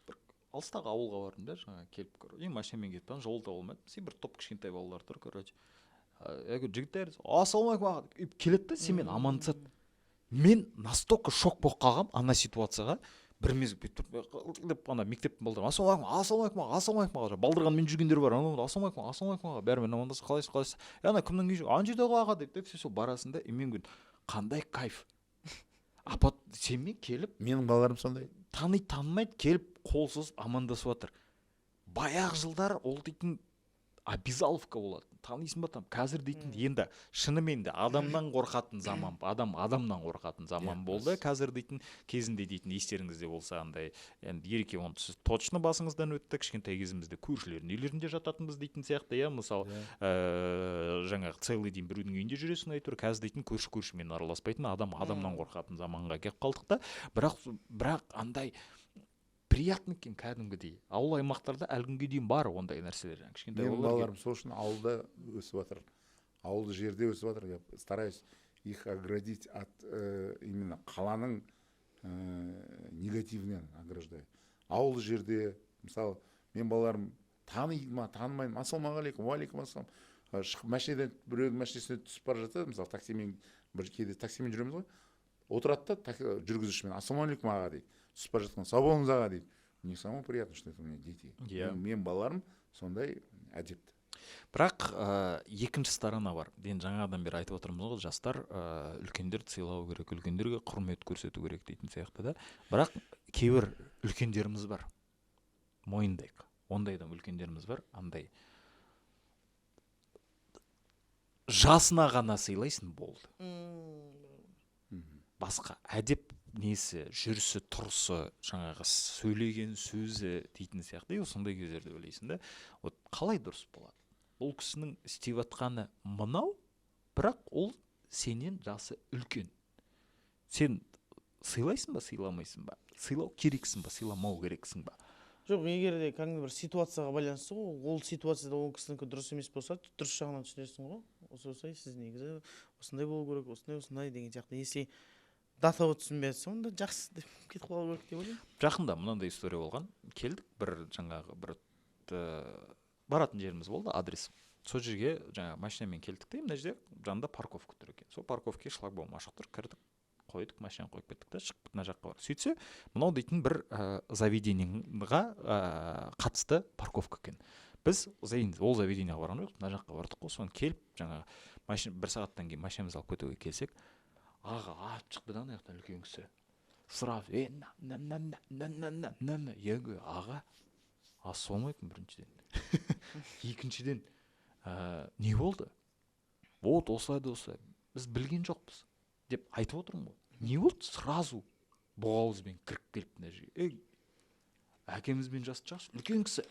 Бір алыстағы ауылға бардым да, жаңағы келіп, короче, машинамен кетіп барамын, жол таба алмадым. Сен бір топ кішкентай балалар тұр, короче. Я говорю: «Жігіттер, ассалаумағалейкум, аға», — деп келеді да, сенімен амандасады. Мен настолько шок болып қалғанмын ана ситуацияға. Бір мезгіл бүйтіп тұрып деп, ана мектептің балдары: «Ассалаумағалейкум, ассалаумағалейкум аға, ассалаумағалейкум аға». Балдырғанмен жүргендер бар анау: «Ассалаумағалейкум, ассалаумағалейкум аға». Бәрімен амандасып: «Қалайсыз, қалайсыз, е, ана кімнің үйі ана жерде ғой, аға», — деп. Все, сол барасың да, и мен говорю: «Қандай кайф, апа, сенімен келіп». Менің балаларым сондай. Таниды, танымайды, келіп қол созып амандасып жатыр. Баяғы жылдары ол дейтін обязаловка болатын, танисың ба там. Қазір дейтін енді шынымен де адамнан қорқатын заман, адам адамнан қорқатын заман болды қазір дейтін. Кезінде дейтін, естеріңізде болса, андай енді, Ереке, оны сіз точно басыңыздан өтті, кішкентай кезімізде көршілердің үйлерінде жататынбыз дейтін сияқты, иә. Мысалы, жаңағы целый день біреудің үйінде жүресің әйтеуір. Қазір дейтін көрші көршімен араласпайтын, адам адамнан қорқатын заманға келіп қалдық та. Бірақ андай приятно екен кәдімгідей. Ауыл аймақтарда әлі күнге дейін бар ондай нәрселер, жаңағы кішкентай Менің балалар балаларым сол үшін ауылда өсіп жатыр. Ауылды жерде өсіп жатыр. Я стараюсь их оградить от именно қаланың негативінен ограждаю. Ауылды жерде, мысалы, мен балаларым таниды ма, танымайды ма, ассалаумағалейкум, уағалейкум ассалам. Шығып машинадан, біреудің машинасына түсіп бара жатса, мысалы, таксимен, бір кейде таксимен жүреміз ғой, отырады да жүргізушімен: «Ассалаумағалейкум, аға», – дейді. Түсіп бара жатқан: «Сау болыңыз, аға», – дейді. Мне самому приятно, что это у меня дети. Мен балаларым сондай әдепті. Бірақ екінші сторона бар. Енді жаңадан бері айтып отырмыз ғой, жастар үлкендерді сыйлау керек, үлкендерге құрмет көрсету керек дейтін сияқты да. Бірақ кейбір үлкендеріміз бар, мойындайық, ондай да үлкендеріміз бар, андай жасына ғана сыйлайсың, болды. Басқа әдеп несі, жүрісі тұрысы, жаңағы сөйлеген сөзі дейтін сияқты. И сондай кездерде ойлайсың да, вот қалай дұрыс болады? Бұл кісінің істеп жатқаны мынау, бірақ ол сенен жасы үлкен. Сен сыйлайсың ба, сыйламайсың ба? Сыйлау керексің ба, сыйламау керексің ба? Жоқ, егер де кәдімгі бір ситуацияға байланысты ғой, ол ситуацияда ол кісінікі дұрыс емес болса, дұрыс жағынан түсінесің ғой. Осы осылай, сіз негізі осындай болу керек, осындай осындай деген сияқты. Если до того түсінбей жатса, онда жақсы деп кетіп қалу керек деп ойлаймын. Жақында мынандай история болған. Келдік бір жаңағы бір баратын жеріміз болды, адрес. Сол жерге жаңағы машинамен келдік те, мына жерде жанында парковка тұр екен. Сол парковкаға шлагбаум ашық тұр, кірдік, қойдық, машинаны қойып кеттік та, шығып мына жаққа барып. Сөйтсе, мынау дейтін бір заведениеға қатысты парковка екен. Біз ол заведениеға барған жоқпыз, мына жаққа бардық қой. Соны келіп жаңағы машина, бір сағаттан кейін машинамызды алып кетуге келсек, аға атып шықты да ана жақтан үлкен кісі. Сразу: «Е, на на на на на на на на на». Я говорю: «Аға, ассалаумағалейкум, біріншіден. Екіншіден, не болды?» Вот осылай да осылай. Біз білген жоқпыз деп айтып отырмын ғой. Не болды? Сразу боғауызбен кіріп келіп мына жерге. Ей, әкемізбен жасы жас, үлкен кісі.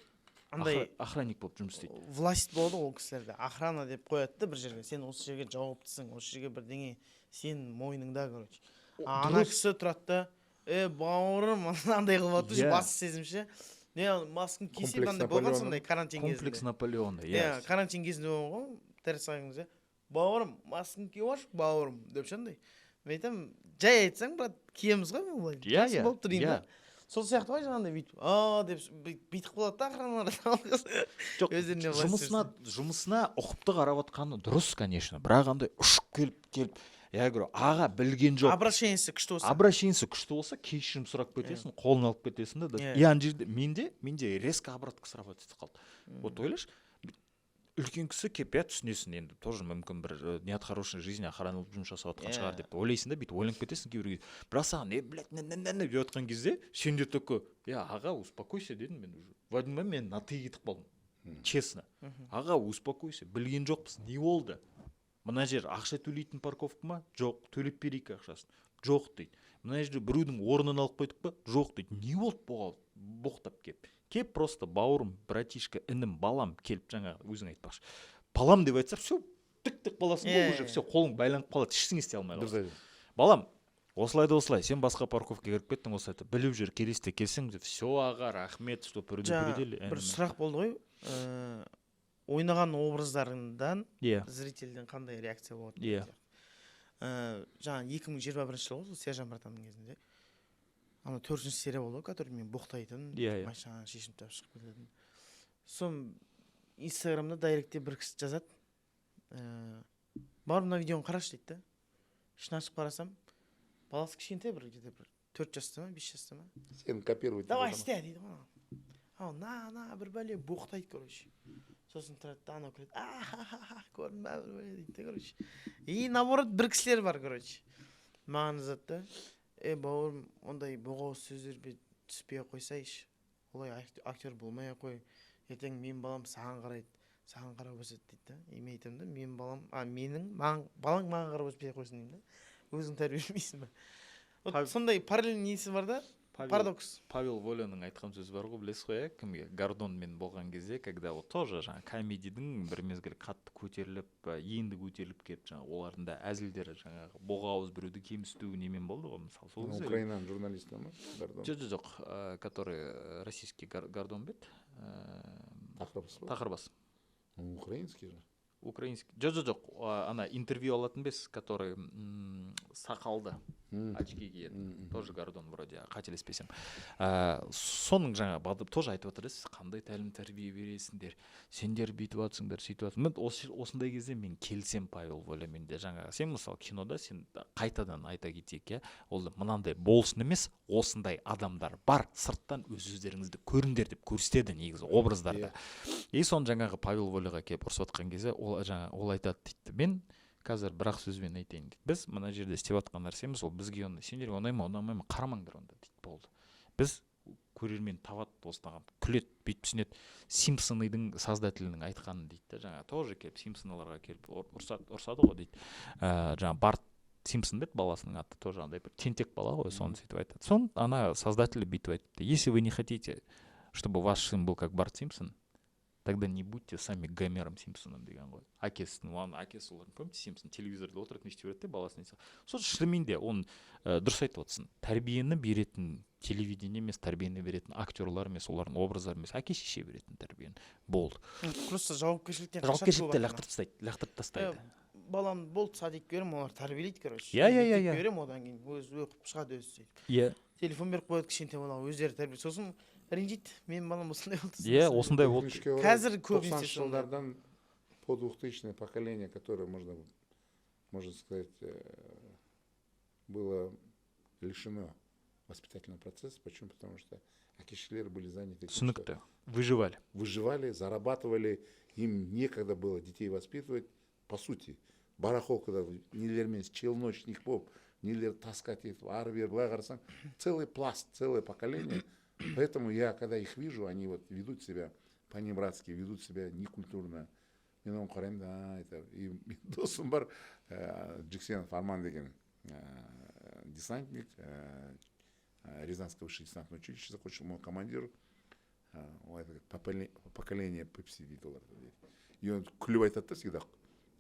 Андай Охранник болып жұмыс істейді. Власть болады ғой ол кісілерде. Охрана деп қояды да бір жерге. Сен осы жерге жауаптысың, осы жерге бірдеңе сенің мойныңда, короче. А ана кісі тұрады да: «Е, бауырым», андай қылып жатыр, басты сезім ше. Не, масканы кисе, Комплекс андай болған Наполеона. сондай карантин Комплекс кезінде. Наполеона, Иә, иә. карантин кезінде болған ғой, дәріс алған кезде: «Бауырым, масканы киіп алшы, бауырым», – деп ше андай. Мен айтамын, жай айтсаң, брат, киеміз ғой былай. Жақсы болып тұр деймін да. Сол сияқты ғой, жаңағындай бүйтіп а деп бүйтіп қалады да охраналар. Жоқ, Өздеріне власть. жұмысына ұқыпты қарап отқаны дұрыс, конечно, бірақ андай ұшып келіп, я говорю, аға, білген жоқ. Обращениесі күшті болса. Обращениесі күшті болса, кешірім сұрап кетесің, қолын алып кетесің да. Иә. И ана жерде менде резко обратка срабатывать етіп қалды. Вот ойлашы, үлкен кісі келіп, иә, түсінесің енді, тоже мүмкін бір не от хорошей жизни охрана болып жұмыс жасап жатқан шығар Иә. деп ойлайсың да, бүйтіп ойланып кетесің кейбір кезде. Бірақ саған: «Е, блядь, не не не не», – деп жатқан кезде, сен де такой: «Е, аға, успокойся», – дедім мен уже. В один момент мен на ты кетіп қалдым, честно. «Аға, успокойся, білген жоқпыз, не болды? Мына жер ақша төлейтін парковка ма? Жоқ, төлеп берейік ақшасын. Жоқ, – дейді. – Мына жерде біреудің орнын алып қойдық па? Жоқ, – дейді. Не болды бұған боқтап келіп?» Кеп просто бауырым, братишка, інім, балам келіп, жаңағы өзің айтпақшы, балам деп айтса, все, тік тік қаласың ғой уже, все, қолың байланып қалады, ештеңе істей алмай Дұрыс қаласың. айтасың. «Балам, осылай да осылай, сен басқа парковкаға кіріп кеттің, осылай да біліп жүр, келесіде келсең». «Все, аға, рахмет, что Жаңа предупредили», бір інім. сұрақ болды ғой, ойнаған образдарыңдан зрительден қандай реакция болады деген сияқты. Жаңа 2021 жыл ғой, сол Сержан братанның кезінде ана төртінші серия болды ғой, который мен боқтайтын, Иә, иә. машинадан шешініп тастап шығып кететін. Соны Инстаграмда директте бір кісі жазады: «Бауырым, мына видеоны қарашы», – дейді да. Ішін ашып қарасам, баласы кішкентай, бір где то бір 4 жаста ма, 5 жаста ма. Сені копировать «Давай, етіп жатыр ма? істе», – дейді ғой маған. Ау, на на бір бәле боқтайды, короче. Сосын тұрады да, анау күледі: «Ахахаха, көрдің ба, бір бәле», – дейді да, короче. И наоборот бір кісілер бар, короче, маған жазады да: «Е, бауырым, ондай боғауыз сөздерге түспей ақ қойсайшы, олай актер болмай ақ қой, ертең менің балам саған қарайды, саған қарап өседі», – дейді да. И мен айтамын да: «Менің балам, а менің маған, балаң маған қарап өспей ақ қойсын», – деймін да. Өзің тәрбиелемейсің ба? Вот сондай параллельный несі бар да, парадокс. Павел Воляның айтқан сөзі бар ғой, білесіз ғой, иә, кімге, Гордонмен болған кезде, когда вот тоже жаңағы комедидің бір мезгіл қатты көтеріліп, енді көтеріліп келіп, жаңағы олардың да әзілдері жаңағы боғауыз, біреуді кемсіту немен болды ғой, мысалы, сол кезде. Украинаның журналисті ма, Гордон? Жоқ, который российский Гордон ба еді? Тақырбас па? Тақырбас. Он украинский же. Украинский, жоқ, ана интервью алатын емес, который сақалды, очки киетін, тоже Гордон вроде, қателеспесем. Соның жаңа тоже айтып жатыр да: «Сіз қандай тәлім тәрбие бересіңдер, сендер бүйтіп жатсыңдар, сөйтіп жатсыңдар». Мен осындай кезде мен келісемін Павел Волямен де. Жаңағы сен, мысалы, кинода сен, қайтадан айта кетейік, иә, ол да мынандай болсын емес, осындай адамдар бар, сырттан өз өздеріңізді көріңдер деп көрсетеді негізі образдарды. И соны жаңағы Павел Воляға келіп ұрысып жатқан кезде, ол жаңа ол айтады дейді: «Мен қазір бір ақ сөзбен айтайын, – дейді, – біз мына жерде істеп жатқан нәрсеміз, ол бізге ұнайды, сендерге ұнай ма, ұнамай ма, қарамаңдар онда, – дейді, – болды. Біз көрермен табады, осыған күледі, бүйтіп түсінеді». «Симпсоныдың» создателінің айтқанын дейді да, жаңағы тоже келіп, Симпсоналарға келіп ұрсады ғой дейді. Жаңағы Барт Симпсон ба еді баласының аты, тоже андай бір тентек бала ғой, соны сөйтіп айтады. Соны ана создатель бүйтіп айтты: «Если вы не хотите, чтобы ваш сын был как Барт Симпсон, тогда не будьте сами Гомером Симпсоном», – деген ғой. Әкесінің, оған әкесі, олардың, помните, Симпсон телевизорда отырып не істей береді де, баласына. Сол шынымен де оны дұрыс айтып отырсың: тәрбиені беретін телевидение емес, тәрбиені беретін актерлар емес, олардың образдары емес, әке шеше беретін тәрбиені, болды. Просто жауапкершіліктен қашады көп Жауапкершілікті ата-ана. лақтырып тастайды, лақтырып тастайды. Балам болды, садикке беремін, олар тәрбиелейді, короче. Иә, иә, иә, Мектепке беремін, одан кейін өзі оқып шығады өзі сөйтіп. Телефон беріп қояды кішкентай балаға, өздері тәрбие, сосын ренжиді: «Менің балам осындай болды». Иә, осындай болды. Өкінішке орай, Қазір көбінесе 90-шы сондай. жылдардан по 2000 поколение, которое, можно сказать, было лишено воспитательного процесса. Почему? Потому что әке были заняты тем, что Түсінікті, выживали. Выживали, зарабатывали, им некогда было детей воспитывать. По сути, барахолкада нелермен челночник болып, нелер таскать етіп, ары бері былай қарасаң, целый пласт, целое поколение. Поэтому я, когда их вижу, они вот ведут себя панибратски, ведут себя некультурно. Мен оны қараймын да, это и менің досым бар, Джексенов Арман деген, десантник, Рязанское высшее десантное училище закончил, мой командир. Ол айтады: «Поколение пепси», – дейді оларды дейді. И он күліп айтады да всегда: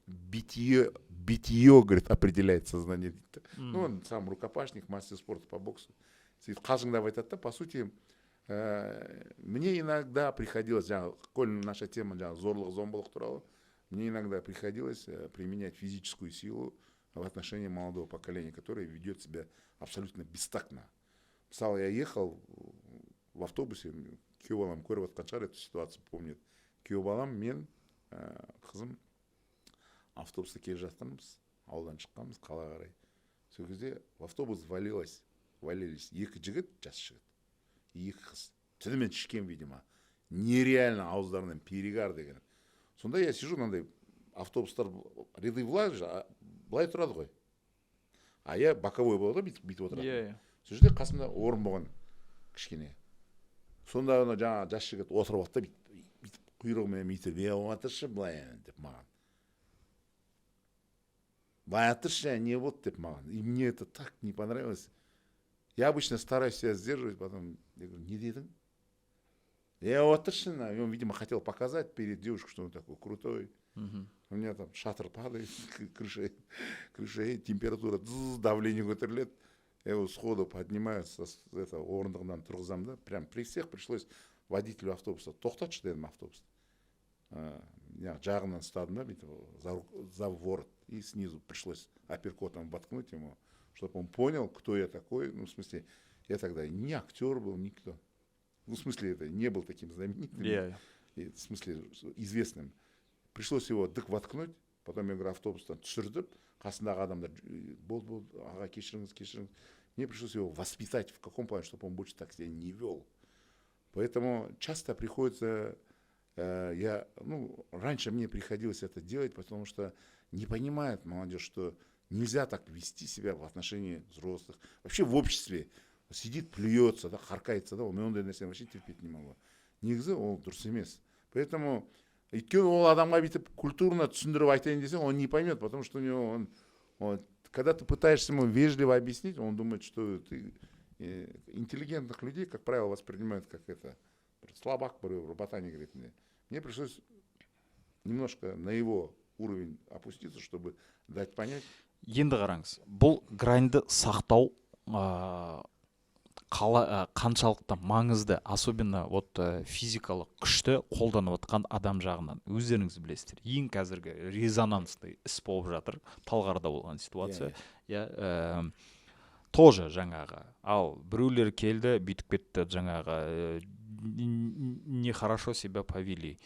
«Битье, битье, – говорит, – определяет сознание», – дейді да. Ну, он сам рукопашник, мастер спорта по боксу, сөйтіп қалжыңдап айтады да. По сути, мне иногда приходилось, жаңағы, коль наша тема жаңағы зорлық зомбылық туралы, мне иногда приходилось применять физическую силу в отношении молодого поколения, которое ведет себя абсолютно бестактно. Мысалы, я ехал в автобусе, күйеу балам көріп жатқан шығар, эту ситуацию помнит. Күйеу балам мен қызым автобуста келе жатырмыз, ауылдан шыққанбыз қалаға қарай. Сол кезде в автобус валились екі жігіт, жас жігіт, екі қыз, түнімен ішкен, видимо, нереально ауыздарынан перегар деген. Сонда я сижу, мынандай автобустар ряды былай же, былай тұрады ғой, а я боковой болады ғой, бүйтіп бүйтіп отыратын. иә иә Сол жерде қасымда орын болған кішкене. Сонда ана жаңағы жас жігіт отырып алды да, бүйтіп бүйтіп құйрығымен бүйтіп: «Е, отыршы былай», – деп маған, «Былай отыршы, не болды?» – деп маған. И мне это так не понравилось. Я обычно стараюсь себя сдерживать. Потом я говорю: «Не дедің? Е, отыршы на». И он, видимо, хотел показать перед девушкой, что он такой крутой. У меня там шатыр падает, крыша, крыша, температура, давление көтеріледі. Я его сходу поднимаю, это, орындығынан тұрғызамын да, прям при всех пришлось водителю автобуса: «Тоқтатшы», – дедім, автобусты. Жағынан ұстадым да, бүйтіп за ворот, и снизу пришлось апперкотом воткнуть ему, чтобы он понял, кто я такой. Ну, в смысле, я тогда не актер был, никто. Ну, в смысле, это не был таким знаменитым, и, в смысле, известным. Пришлось его дық воткнуть. Потом я говорю, автобустан түсірдіп, қасындағы адамдар: «Болды, болды, аға, кешіріңіз, кешіріңіз». Мне пришлось его воспитать в каком плане, чтобы он больше так себя не вел. Поэтому часто приходится, я, ну, раньше мне приходилось это делать, потому что не понимает молодежь, что нельзя так вести себя в отношении взрослых. Вообще в обществе сидит, плюется, да, харкается, да, мен ондай нәрсені вообще терпеть не могу. Негізі ол дұрыс емес. Поэтому, өйткені ол адамға бүйтіп культурно түсіндіріп айтайын десең, он не поймет, потому что у него он, когда ты пытаешься ему вежливо объяснить, он думает, что ты интеллигентных людей, как правило, воспринимают как это, слабак, біреу, ботаник ретінде. Мне пришлось немножко на его уровень опуститься, чтобы дать понять. Енді қараңыз, бұл граньды сақтау Қаншалықты маңызды, особенно вот физикалық күшті қолданып отқан адам жағынан. Өздеріңіз білесіздер, ең қазіргі резонансный іс болып жатыр Талғарда болған ситуация, иә. Тоже жаңағы, ал біреулер келді, бүйтіп кетті, жаңағы нехорошо себя повели,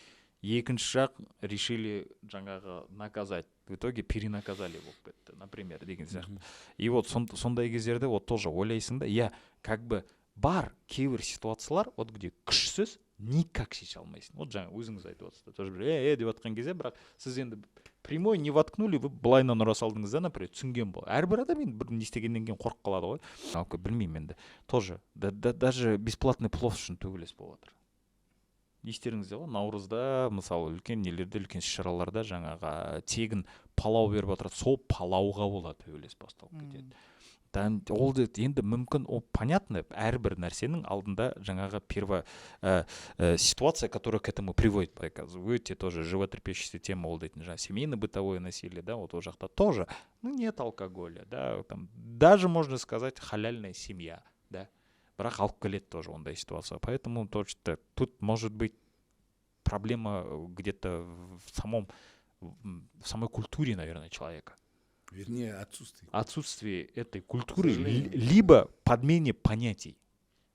екінші жақ решили жаңағы наказать, в итоге перенаказали болып кетті, например, деген сияқты. И вот сондай кездерде вот тоже ойлайсың да, иә, как бы бар кейбір ситуациялар, вот где күшсіз никак шеше алмайсың. Вот жаңа өзіңіз айтып отырсыз тоже, бір е деп жатқан кезде, бірақ сіз енді прямой не воткнули, вы былайынан ұра салдыңыз да, например, түсінген бол. Әрбір адам енді бір не істегеннен кейін қорқып қалады ғой. Білмеймін енді, тоже даже бесплатный плов үшін төбелес болып жатыр, естеріңізде ғой. Наурызда, мысалы, үлкен нелерде, үлкен іс шараларда жаңағы тегін палау беріп отырады, сол палауға болады төбелес басталып кетеді. Ол енді мүмкін, ол понятно, әрбір нәрсенің алдында жаңағы перво ситуация, которая к этому приводит. Өте тоже животрепещущая тема ол дейтін, жаңағы семейно бытовое насилие, да. Вот ол жақта тоже, ну, нет алкоголя, да, там даже можно сказать, халяльная семья, да, бірақ алып келеді тоже ондай ситуация. Поэтому точно тут может быть проблема где-то в самой культуре, наверное, человека. Вернее, отсутствие. Отсутствие этой культуры, либо подмене понятий,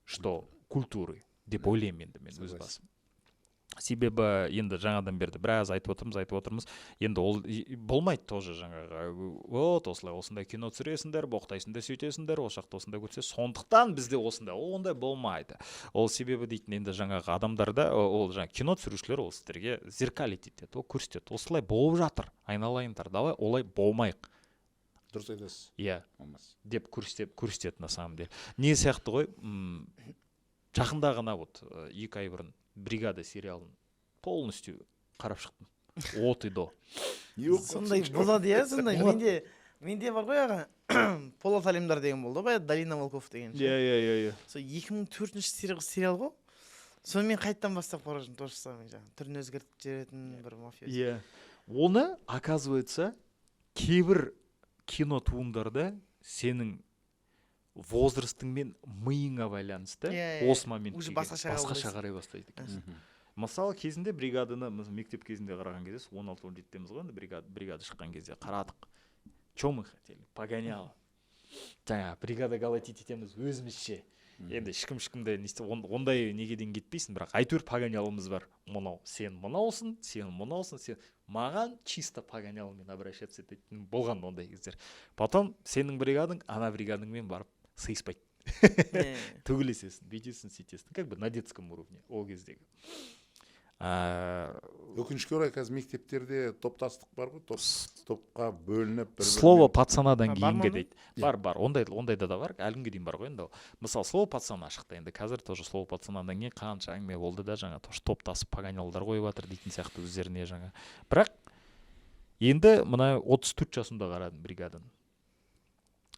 что культуры деп ойлаймын енді мен өз басым. Себебі енді жаңадан берді біраз айтып отырмыз, айтып отырмыз. Енді ол болмайды тоже, жаңағы вот осылай осындай кино түсіресіңдер, боқтайсыңдар, сөйтесіңдер, ол жақта осындай көрсе, сондықтан бізде осындай. Ол ондай болмайды. Ол себебі дейтін енді жаңағы адамдарда, ол жаңағы кино түсірушілер, ол сіздерге зеркалить етеді, ол көрсетеді: осылай болып жатыр, айналайындар, давай олай болмайық. Дұрыс айтасыз. Иә, деп көрсетеді. На самом деле не сияқты ғой, жақында ғана, вот 2 ай бұрын «Бригада» сериалын полностью қарап шықтым от и до. Не болып? Сондай болады, иә, сондай. Менде бар ғой, аға, «Полат Алемдар» деген болды ғой баяғы, «Долина волков» деген. Иә, иә, иә, иә. Сол 2004 сериал ғой. Соны мен қайтадан бастап қарап жүрмін. То же самое, жаңағы түрін өзгертіп жіберетін бір мафия. Иә, оны, оказывается, кейбір кино туындарда сенің возрастыңмен, миыңа байланысты Иә, иә, осы моментке уже басқаша басқаша қабылдайсың. Қарай бастайды екенсің. Мысалы, кезінде «Бригаданы» мектеп кезінде қараған кезде, 16-17-деміз ғой енді, «Бригада» шыққан кезде қарадық. Че мы хотели? Погоняло жаңағы «Бригада», колотить етеміз өзімізше. Енді ешкім ешкімді не істеп, ондай неге дейін кетпейсің, бірақ әйтеуір погонялымыз бар: мынау сен мынаусың, сен мынаусың, сен маған чисто погонялмен обращаться ететін болған ондай кездер. Потом сенің бригадың ана бригадаңмен барып сыйыспайды, төбелесесің, бүйтесің, сөйтесің, как бы на детском уровне ол кездегі. Өкінішке орай, қазір мектептерде топтастық бар ғой, топ топқа бөлініп бір «Слово пацанадан» А, бар ма кейінгі ондай? Дейді, бар, бар, ондайда да бар, әлі күнге дейін бар ғой енді ол. Мысалы, «Слово пацана» шықты, енді қазір тоже «Слово пацанадан» кейін қанша әңгіме болды да, жаңа тоже топтасып погонялдар қойып жатыр дейтін сияқты өздеріне жаңа. Бірақ енді мына 34 жасымда қарадым «Бригаданы»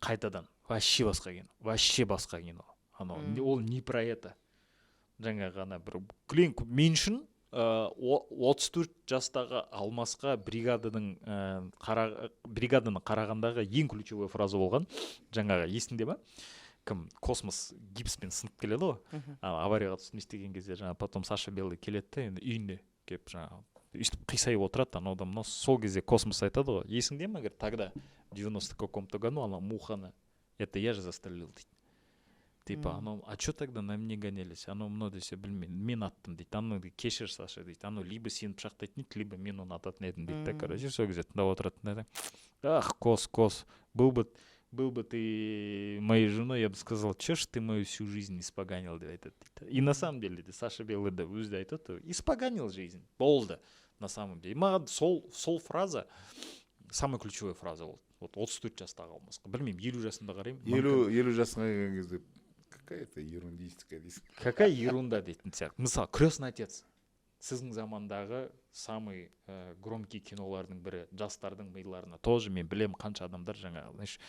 қайтадан, вообще басқа кино, вообще басқа кино анау. Ол не про это. Жаңағы ана бір кілең мен үшін, 34 жастағы Алмасқа «Бригаданың» «Бригаданы» қарағандағы ең ключевой фраза болған жаңағы, есіңде ма, кім, Космос гипспен сынып келеді ғой, ана аварияға түсіп не істеген кезде, жаңағы потом Саша Белый келеді да, енді үйіне келіп, жаңағы өйстіп қисайып отырады анау да мынау. Сол кезде Космос айтады ғой, есіңде ма, говорит, тогда в 90 каком-то году ана муханы это я же застрелил дейді, типа. Анау: «А че тогда на мне гонялись?» Анау мынау десе, білмеймін, мен аттым дейді. Анау: «Кешір, Саша», — дейді. Анау либо сені пышақтайтын еді, либо мен оны ататын едім дейді да. Короче, сол кезде тыңдап отыратын да: «Ах, Кос, Кос, был бы ты моей женой, я бы сказал, че ж ты мою всю жизнь испоганил», — деп айтады дейді. И на самом деле де Саша Белый да өзі де айтады: испоганил жизнь болды на самом деле. Маған сол фраза самый ключевой фраза болды вот 34 жастағы Алмасқа. Білмеймін, 50 жасымда қараймын. 50 жасыңа келген кезде какая то ерундистика дейсің. Какая ерунда дейтін сияқты. Мысалы, «Крестный отец» сіздің замандағы самый громкий кинолардың бірі жастардың миларына тоже. Мен білемін, қанша адамдар жаңағы, знаешь,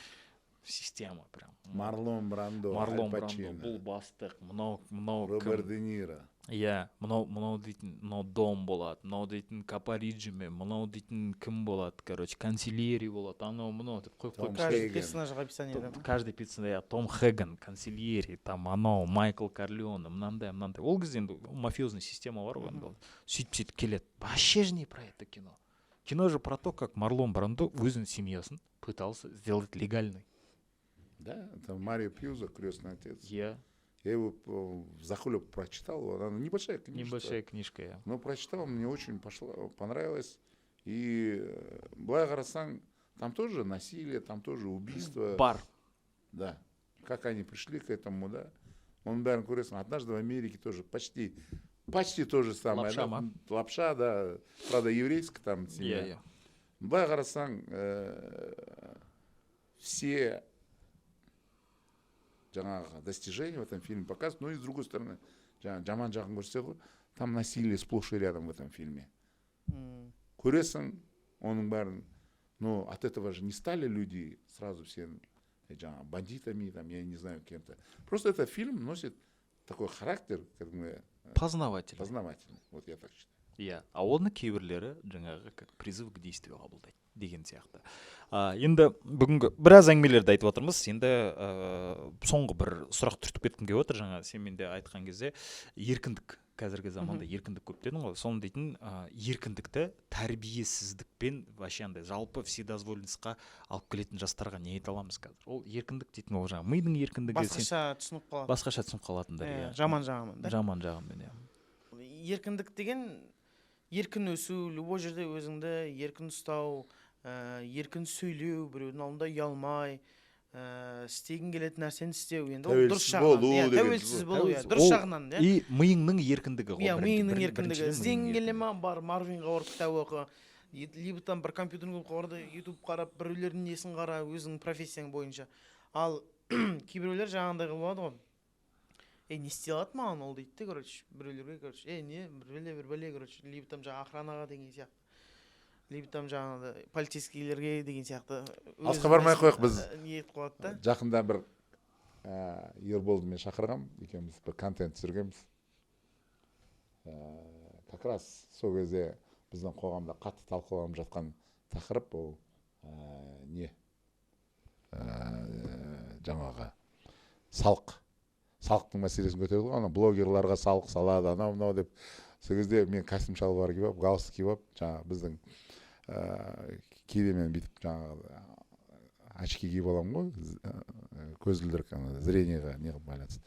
система прям. Марлон Брандо, Марлон Аль Брандо, Пачино, бұл бастық, мынау Роберт кім? Де Ниро. Иә, мынау дейтін, мынау дом болады, мынау дейтін капореджиме, мынау дейтін кім болады, короче, консильери болады, анау мынау деп қойып Том қойып. Каждый Хейген. Персонажға описание беремін. Каждый персонаж, иә, Том Хэган, консильери, там анау Майкл Корлеоне, мынандай мынандай. Ол кезде енді мафиозный система бар ғой енді ол. Сөйтіп сөйтіп келеді. Вообще же не про это кино. Кино же про то, как Марлон Брандо өзінің семьясын пытался сделать легальной. Да, это Марио Пьюзо, «Крестный отец». Иә. Я его взахлеб прочитал. Она небольшая книжка. Небольшая книжка, иә. Но прочитал, мне очень пошло, понравилось. И былай қарасаң, там тоже насилие, там тоже убийство. Бар. Да. Как они пришли к этому, да. Оның бәрін көресің. «Однажды в Америке» тоже почти то же самое. Лапша да. ма? Лапша, да. Правда, еврейская там семья. Иә. Былай қарасаң, все жаңағы достижения в этом фильме показывают, но и с другой стороны, жаңағы жаман жағын көрсетеді ғой, там насилие сплошь и рядом в этом фильме. Көресің оның бәрін, но от этого же не стали люди сразу все жаңағы бандитами, там, я не знаю, кем-то. Просто этот фильм носит такой характер, кәдімгі Познавательный. Познавательный. Вот я так считаю. Иә, а оны кейбіреулері жаңағы как призыв к действию қабылдайды деген сияқты. Енді бүгінгі біраз әңгімелерді айтып жатырмыз. Енді соңғы бір сұрақ түртіп кеткім келіп отыр. Жаңа сен менде айтқан кезде, еркіндік, қазіргі заманда еркіндік көп дедің ғой. Соны дейтін, еркіндікті тәрбиесіздікпен, вообще андай жалпы вседозволенностьқа алып келетін жастарға не айта аламыз қазір? Ол еркіндік дейтін, ол жаңағы мидың еркіндігі, сен Басқаша түсініп қалады. Басқаша түсініп қалатындар. Иә, иә. Жаман жағымен да. Жаман жағымен, иә. Еркіндік деген еркін өсу, любой жерде өзіңді еркін ұстау, еркін сөйлеу, біреудің алдында ұялмай, істегің келетін нәрсені істеу. Енді ол дұрыс Тәуелсіз жағынан, болу иә, деген. Тәуелсіз болу, иә, Тәуелсіз. Дұрыс Ол жағынан, иә. И миыңның еркіндігі ғой. Иә, миыңның еркіндігі. Біріншіден Ізденгің миыңның келе еркіндігі. ма, бар, Марвинға барып кітап оқы, либо там бір компьютерный клубқа бар да, ютуб қарап, біреулердің несін қара, өзіңнің профессияң бойынша. Ал кейбіреулер жаңағындай қылып алады ғой, ей, не істей алады маған ол дейді де, короче, біреулерге, короче, ей, не бір бәле, бір бәле, короче, либо там жаңағы охранаға деген сияқты, либо там жаңағыдай полицейскийлерге деген сияқты. Алысқа бармай ақ қояйық, біз не етіп қалады да. Жақында бір Ерболды мен шақырғам, екеуміз бір контент түсіргенбіз. Как раз сол кезде біздің қоғамда қатты талқыланып жатқан тақырып ол не, жаңағы салықтың мәселесін көтерді ғой, ана блогерларға салық салады, анау мынау деп. Сол кезде мен костюм шалбар киіп алып, галстук киіп алып, жаңағы біздің кейде мен бүйтіп жаңағы очки киіп аламын ғой, көзілдірік, ана зрениеға не қылып байланысты.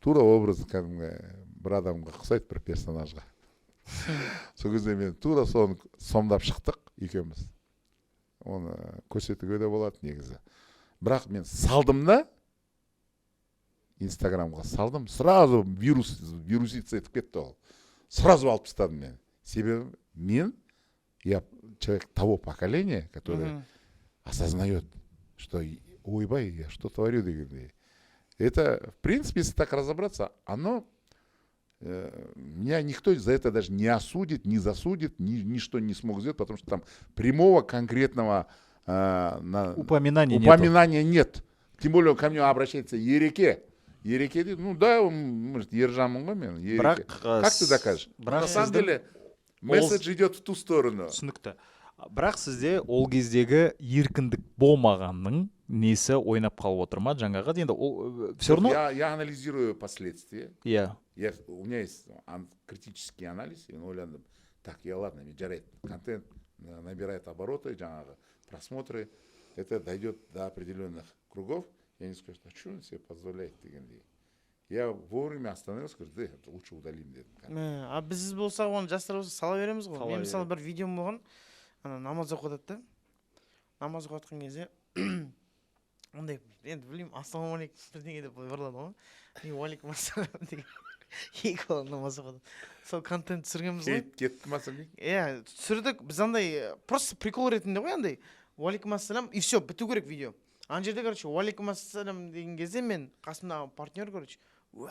Тура образ кәдімгі бір адамға ұқсайды, бір персонажға. Сол кезде мен тура соны сомдап шықтық екеуміз. Оны көрсетуге де болады негізі, бірақ мен салдым да, Инстаграмға салдым, сразу вирус вируситься етіп кетті ол, сразу алып тастадым мен. Себебі мен, я человек того поколения, который осознает, что ойбай, я что творю дегендей. Это, в принципе, если так разобраться, оно меня никто за это даже не осудит, не засудит, ничто не смог сделать, потому что там прямого конкретного Упоминания нету. Упоминания нет. Тем более он ко мне обращается: «Ереке». Ереке дейді, ну да, он, может, Ержанмын ғой мен, Ереке. Бірақ Как ты докажешь? Бірақ На самом сіздің деле месседж идет в ту сторону. Түсінікті, бірақ сізде ол кездегі еркіндік болмағанның несі ойнап қалып отыр ма жаңағы енді ол все равно? Я анализирую последствия. Иә. У меня есть критический анализ, мен ойландым. Так, я ладно, мен жарайды, контент набирает обороты, жаңағы просмотры, это дойдет до определенных кругов, и они скажут: «А что он себе позволяет?» дегендей. Я вовремя остановился, говорю: «Да, это лучше удалим», дедім. Мә, а біз болсақ, оны жастар болса, сала береміз ғой. Сала Мен мысалы бір видеом болған, ана намаз оқып жатады да, намаз оқып жатқан кезде андай, енді білмеймін, «Ассалаумағалейкум» бірдеңе деп былай бұрылады ғой, и «Уағалейкум ассалам» деген, екі бала намаз оқыды. Сол контент түсіргенбіз ғой. Кетті ма содан кейін? Иә, түсірдік біз андай, просто прикол ретінде ғой, андай «Уағалейкум ассалам» и все, біту керек видео. Ана жерде, короче, «Уағалейкум ассалам» деген кезде мен қасымдағы партнер, короче, «Уә»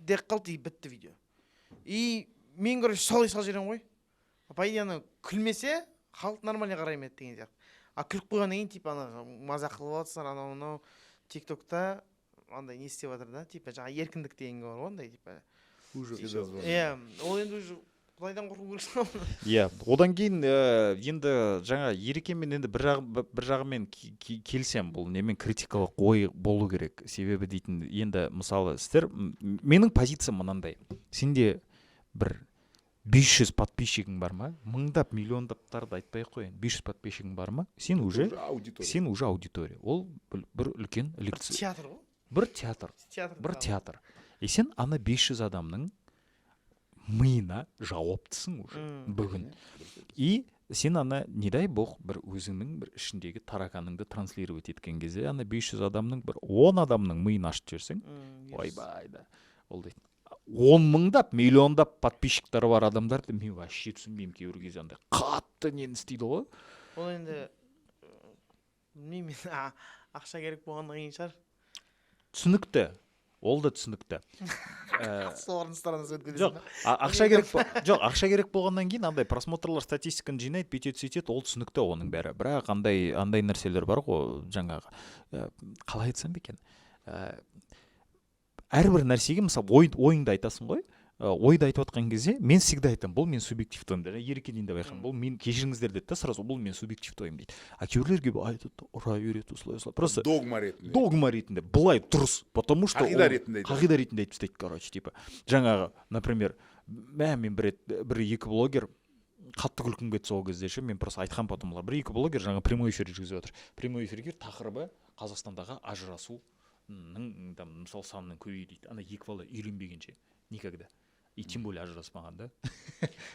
деп қалды, и бітті видео. И мен, короче, солай салып жіберемін ғой. По идее, ана күлмесе, халық нормально қарай ма еді деген сияқты. А күліп қойғаннан кейін, типа, ана мазақ қылып жатсыңдар, анау мынау тик токта андай не істеп жатыр да, типа жаңағы еркіндік деген бар ғой, андай типа. Уже. Вседозволенность. Иә, ол енді уже құдайдан қорқу керек. Иә, одан кейін енді жаңа Ерекемен енді бір жағымен келісемін, бұл немен критикалық ой болу керек. Себебі дейтін енді, мысалы, сіздер, менің позициям мынандай: сенде бір 500 подписчигің бар ма, мыңдап, миллиондаптарды айтпай ақ қояйын, 500 подписчигің бар ма, сен уже Уже аудитория. Сен уже аудитория. Ол бір үлкен Бір театр ғой. Бір театр. Театр. Бір театр. И сен ана 500 адамның миына жауаптысың уже бүгін. И сен ана, не дай бог, бір өзіңнің бір ішіндегі тараканыңды транслировать еткен кезде, ана 500 адамның бір 10 адамның миын ашып жіберсең, ойбай да, ол дейтін 10 мыңдап, миллиондап подписчиктары бар адамдарды мен вообще түсінбеймін. Кейбір кезде андай қатты нені істейді ғой. Ол енді білмеймін мен, ақша керек болғаннан кейін шығар. Түсінікті, ол да түсінікті. Солардың сторонасы өтіп Жоқ, ақша керек, жоқ, ақша керек болғаннан кейін андай просмотрлар статистиканы жинайды, бүйтеді, сөйтеді, ол түсінікті оның бәрі. Бірақ андай нәрселер бар ғой, жаңағы қалай айтсам екен, әрбір нәрсеге, мысалы, ойыңды айтасың ғой. Ойды айтып жатқан кезде мен всегда айтамын: бұл менің субъективті ойым. Жаңа Ерекеден де байқаймын, бұл мен, кешіріңіздер деді да сразу, бұл менің субъективті ойым дейді. А кейбіреулер келіп айтады да, ұра береді осылай, осылай, просто Догма ретінде. Догма ретінде, былай дұрыс, потому что Қағида ретінде айтады. Қағида ретінде айтып тастайды. Короче, типа жаңағы, например, мен бір рет бір екі блогер, қатты күлкім кетті сол кезде ше, мен просто айтқанмын потом, олар, бір екі блогер жаңа прямой эфир жүргізіп жатыр. Прямой эфирге тақырыбы Қазақстандағы ажырасуның там, мысалы, санының көбеюі дейді. Ана екі бала үйленбегенше никогда и тем более ажыраспаған да.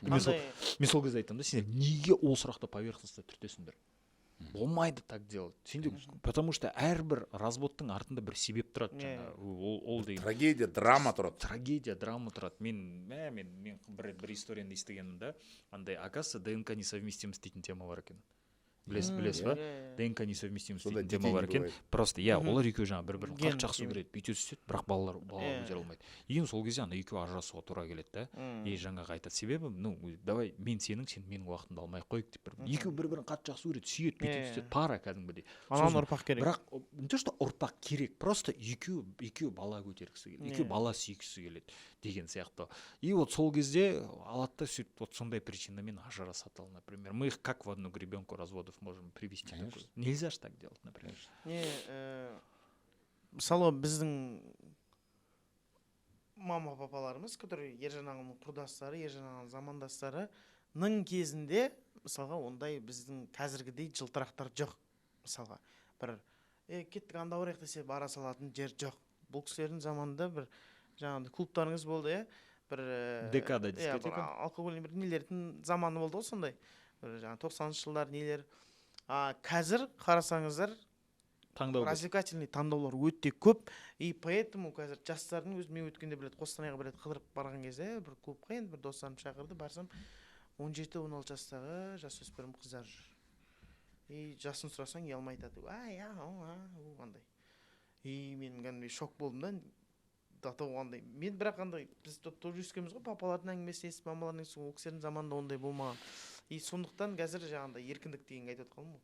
Мен сол кезде айтамын да: сендер неге ол сұрақты поверхностно түртесіңдер? Болмайды так делать сенде, потому что әрбір разводтың артында бір себеп тұрады. Жаңағы ол деген Трагедия, драма тұрады. Трагедия, драма тұрады. Мен мә мен мен бір рет бір историяны естігенмін да, андай, оказывается, ДНК несовместимость дейтін тема бар екен, білесіз ба? Иә. ДНК несовместимость Сонда дейтін тема детей бар не екен. бывает. Просто, иә, олар екеуі жаңағы бір бірін Ген қатты жақсы көреді, бүйтеді, сөйтеді, бірақ бала көтере алмайды. И сол кезде ана екеуі ажырасуға тура келеді да. И жаңағы айтады себебі: ну давай мен сенің, сен менің уақытымды алмай ақ қояйық деп. Бір екеуі бір бірін қатты жақсы көреді, сүйеді, бүйтеді, сөйтеді, пара кәдімгідей. Анан Сосын ұрпақ керек. Бірақ не то что ұрпақ керек, просто екеуі бала көтергісі келеді, екеуі бала сүйгісі келеді деген сияқты. И вот сол кезде алады да, сөйтіп, вот сондай причинамен ажырасады. Ал, например, мы их как в одну гребенку разводов можем привести? Конечно. Такое нельзя же так делать, например. Не, мысалы, біздің мама папаларымыз, который Ержан ағаның құрдастары, Ержан ағаның замандастарының кезінде, мысалға, ондай біздің қазіргідей жылтырақтар жоқ. Мысалға, бір кеттік анда барайық десе, бара салатын жер жоқ. Бұл кісілердің заманында бір жаңағыдай клубтарыңыз болды, иә, бір Декада, иә, бір дискотека. Алкогольный бір нелердің заманы болды ғой, сондай бір жаңағы 90-жылдар нелер. А қазір қарасаңыздар, Таңдау көп. Развлекательный таңдаулар өте көп. И поэтому қазір жастардың өзі, мен өткенде бір рет Қостанайға бір рет қыдырып барған кезде бір клубқа, енді бір достарым шақырды, барсам, 17-16 жастағы жасөспірім қыздар жүр. И жасын сұрасаң, ұялмай айтады: ай, а, у, а, у, андай. И мен кәдімгідей шок болдым да, до того андай. Мен бірақ андай, біз тоже өскенбіз ғой, папалардың әңгімесін естіп, мамалардың естіп, ол кісілердің заманында ондай болмаған. И сондықтан қазір жаңағындай еркіндік дегенге айтып отқаным ғой,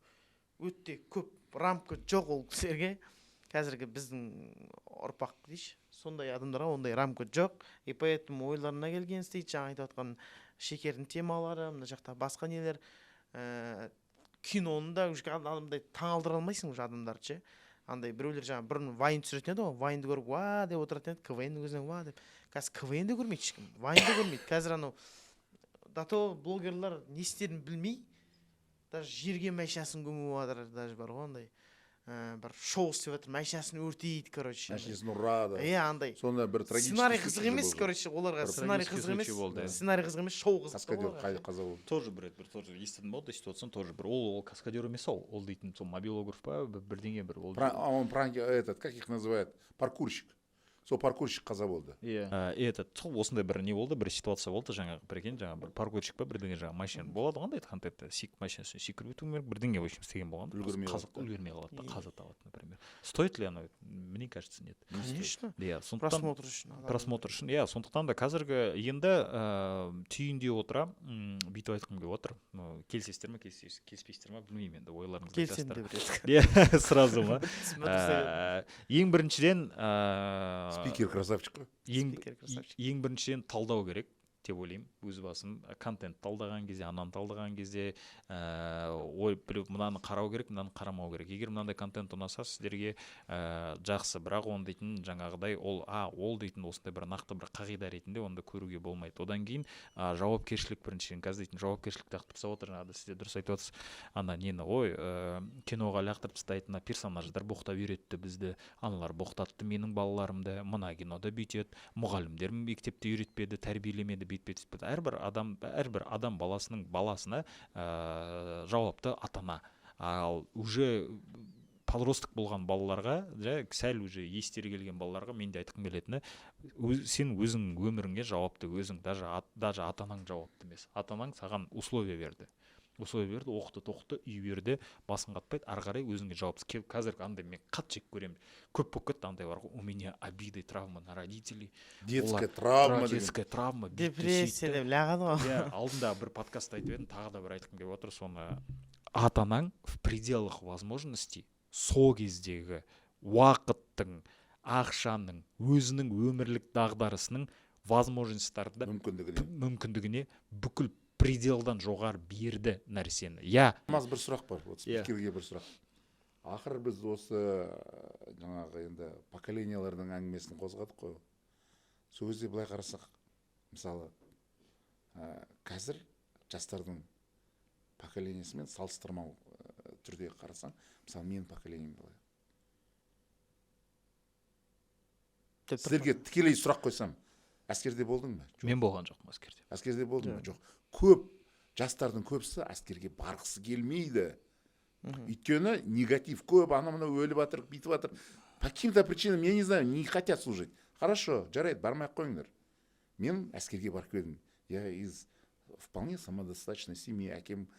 өте көп рамка жоқ ол кісілерге. Қазіргі біздің ұрпақ дейші, сондай адамдарға ондай рамка жоқ. И поэтому ойларына келгенін істейді. Жаңа айтып отқан шекердің темалары, мына жақта басқа нелер, киноны да уже андай таңғалдыра алмайсың уже адамдарды ше. Андай біреулер жаңа бұрын вайн түсіретін еді ғой, вайнды көріп уа деп отыратын еді, КВН өзінен уа деп. Қазір КВН де көрмейді ешкім, вайн да көрмейді. Қазір анау до того блогерлар не істерін білмей, даже жерге машинасын көміп жатыр, даже бар ғой андай бір шоу істеп жатыр, машинасын өртейді, короче. Машинасын ұрады. Иә, андай. Сонда бір трагический Сценарий случай қызық емес. болды. Короче, оларға Бір сценарий трагический қызық емес. случай болды, иә. Сценарий қызық емес, шоу қызық та Каскадер оларға. Қаза болды. Тоже бір рет бір тоже естідім ғой ситуацияны, тоже бір ол каскадер емес ау, ол дейтін сол мобилограф па, бірдеңе бір ол. А он пранки, этот, как их называют, паркурщик, сол паркурщик қаза болды. Иә, этот, сол осындай бір не болды, бір ситуация болды жаңағы, прикинь, жаңағы бір паркурщик па, бірдеңе, жаңағы машина болады ғой андай контентте, машинасына секіріп өту керек, бірдеңе, в общем, істеген болған. Үлгермей Қаза қалады да. Үлгермей қалады да, қаза табады. Например, стоит ли оно? Мне кажется, нет. Конечно. Иә, сондықтан Просмотр үшін адам. Просмотр үшін, иә. Сондықтан да қазіргі енді түйіндей отыра, бүйтіп айтқым келіп отыр. Ну, келісесіздер ме, келіспейсіздер ма, білмеймін, енді ойларыңызды Келісемін айтасыздар. деп. Иә, сразу ма? Бір Ең біріншіден, Спикер красавчик қой. Ең Спикер красавчик. Ең біріншіден, талдау керек деп ойлаймын өз басым. Контент талдаған кезде, ананы талдаған кезде, ой, біреу мынаны қарау керек, мынаны қарамау керек. Егер мынандай контент ұнаса сіздерге, жақсы, бірақ оны дейтін жаңағыдай ол ол дейтін осындай бір нақты бір қағида ретінде онда көруге болмайды. Одан кейін жауапкершілік. Біріншіден, қазір дейтін жауапкершілікті лақтырып тастап отыр. Жаңағыдай сіз де дұрыс айтып отырсыз, ана нені, ой, киноға лақтырып тастайды, мына персонаждар боқтап үйретті бізді, аналар боқтатты менің балаларымды, мына кинода бүйтеді, мұғалімдер мектепте үйретпеді, тәрбиелемеді, бүйтпеді, сөйтпеді. Әрбір адам баласының баласына жауапты ата ана. Ал уже подросток болған балаларға жа, сәл уже естері келген балаларға мен де айтқым келетіні: сен өзің өміріңе жауапты өзің, даже ата анаң жауапты емес. Ата анаң саған условия берді, условия берді, оқытты, тоқытты, үй берді, басын қатпайды, ары қарай өзіңе жауапсыз. Қазір андай мен қатты жек көремін, көп болып кетті андай бар ғой: у меня обиды, травма на родителей. Детская Олар- травма деген. Детская травма, бүйтті, Депрессия сөйтті. деп лағады ғой. Иә, алдында бір подкастта айтып едім, тағы да бір айтқым келіп отыр соны: ата анаң в пределах возможностей сол кездегі уақыттың, ақшаның, өзінің өмірлік дағдарысының возможностьтарында мүмкіндігіне. Мүмкіндігіне бүкіл пределдан жоғары берді нәрсені, иә. Алмаз, бір сұрақ бар вот. Иә. Спикерге бір сұрақ. Ақыры біз осы жаңағы енді поколениялардың әңгімесін қозғадық қой. Сол кезде былай қарасақ, мысалы, қазір жастардың поколениясымен салыстырмалы түрде қарасаң, мысалы, менің поколением былай Деп тұр. Сіздерге тікелей сұрақ қойсам, әскерде болдың ба? Жоқ. Мен болған жоқпын әскерде. Әскерде болдың ба? Жоқ. Көп жастардың көбісі әскерге барғысы келмейді, өйткені негатив көп, анау мынау өліп жатыр, бүйтіп жатыр. По каким то причинам, я не знаю, не хотят служить. Хорошо, жарайды, бармай ақ қойыңдар. Мен әскерге барып келдім. Я из вполне самодостаточной семьи. Әкем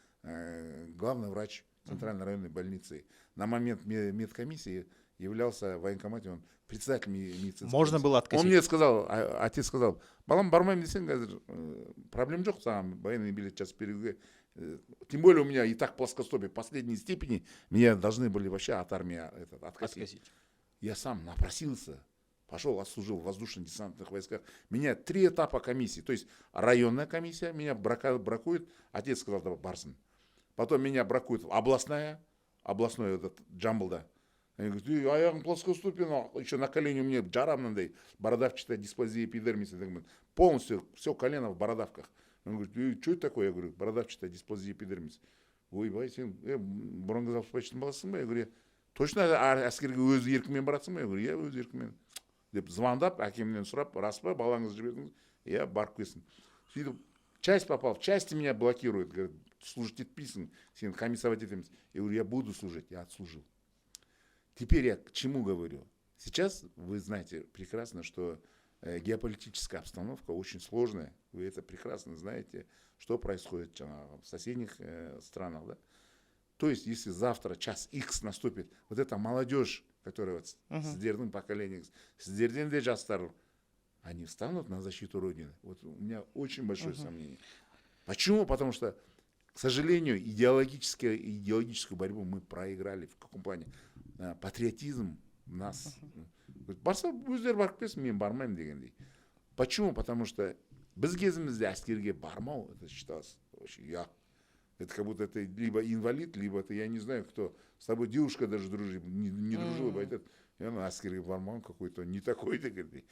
главный врач центральной районной больницы, на момент медкомиссии являлся в военкомате, он председатель медицинской Можно комиссии. было Он откосить. мне сказал, отец сказал: «Балам, бармаймын десең, қазір проблем жоқ саған военный билет жазып беруге». Тем более у меня и так плоскостопие последней степени, меня должны были вообще от армии этот, откосить. Откосить. Я сам напросился, пошел, отслужил в воздушно-десантных войсках. Меня три этапа комиссии, то есть районная комиссия меня бракует, отец сказал: «Давай, барсын». Потом меня бракует областная, областной этот Джамбылда. Они говорят: «Ей, аяғың плоскостопие, еще на колени у меня жара мынандай, бородавчатая дисплазия эпидермиса деген. Полностью все колено в бородавках». Он говорит: «Ей, что это такое?» Я говорю: «Бородавчатая дисплазия эпидермиса». «Ойбай, сен бұрынғы Алпысбаевичтің баласысың ба?» Я говорю: «Иә». «Точно әскерге өз еркіңмен барасың ба?» Я говорю: «Иә, өз еркіммен», деп. Звондап әкемнен сұрап: «Рас па, балаңызды жібердіңіз?» «Иә, барып келсін». Сөйтіп часть попал, в части меня блокируют, говорят: «Служить етпейсің, сені комиссовать етеміз». Я говорю: «Я буду служить». Я отслужил. Теперь я к чему говорю? Сейчас вы знаете прекрасно, что геополитическая обстановка очень сложная. Вы это прекрасно знаете, что происходит жаңағы в соседних странах, да? То есть, если завтра час X наступит, вот эта молодежь, которая вот сіздердің поколениеңіз, сіздерден де жастар, они встанут на защиту Родины? Вот у меня очень большое сомнение. Почему? Потому что, к сожалению, идеологическую борьбу мы проиграли. В каком плане? Патриотизм у нас. Барса, өздері барып келсін, мен бармаймын дегендей. Почему? Потому что біз кезімізде әскерге бармау, это считалось вообще ұят. Это как будто ты либо инвалид, либо ты, я не знаю кто, с тобой девушка даже дружит, не дружила бы, айтады: «Е, ана әскерге бармаған какой-то не такой» дегендей.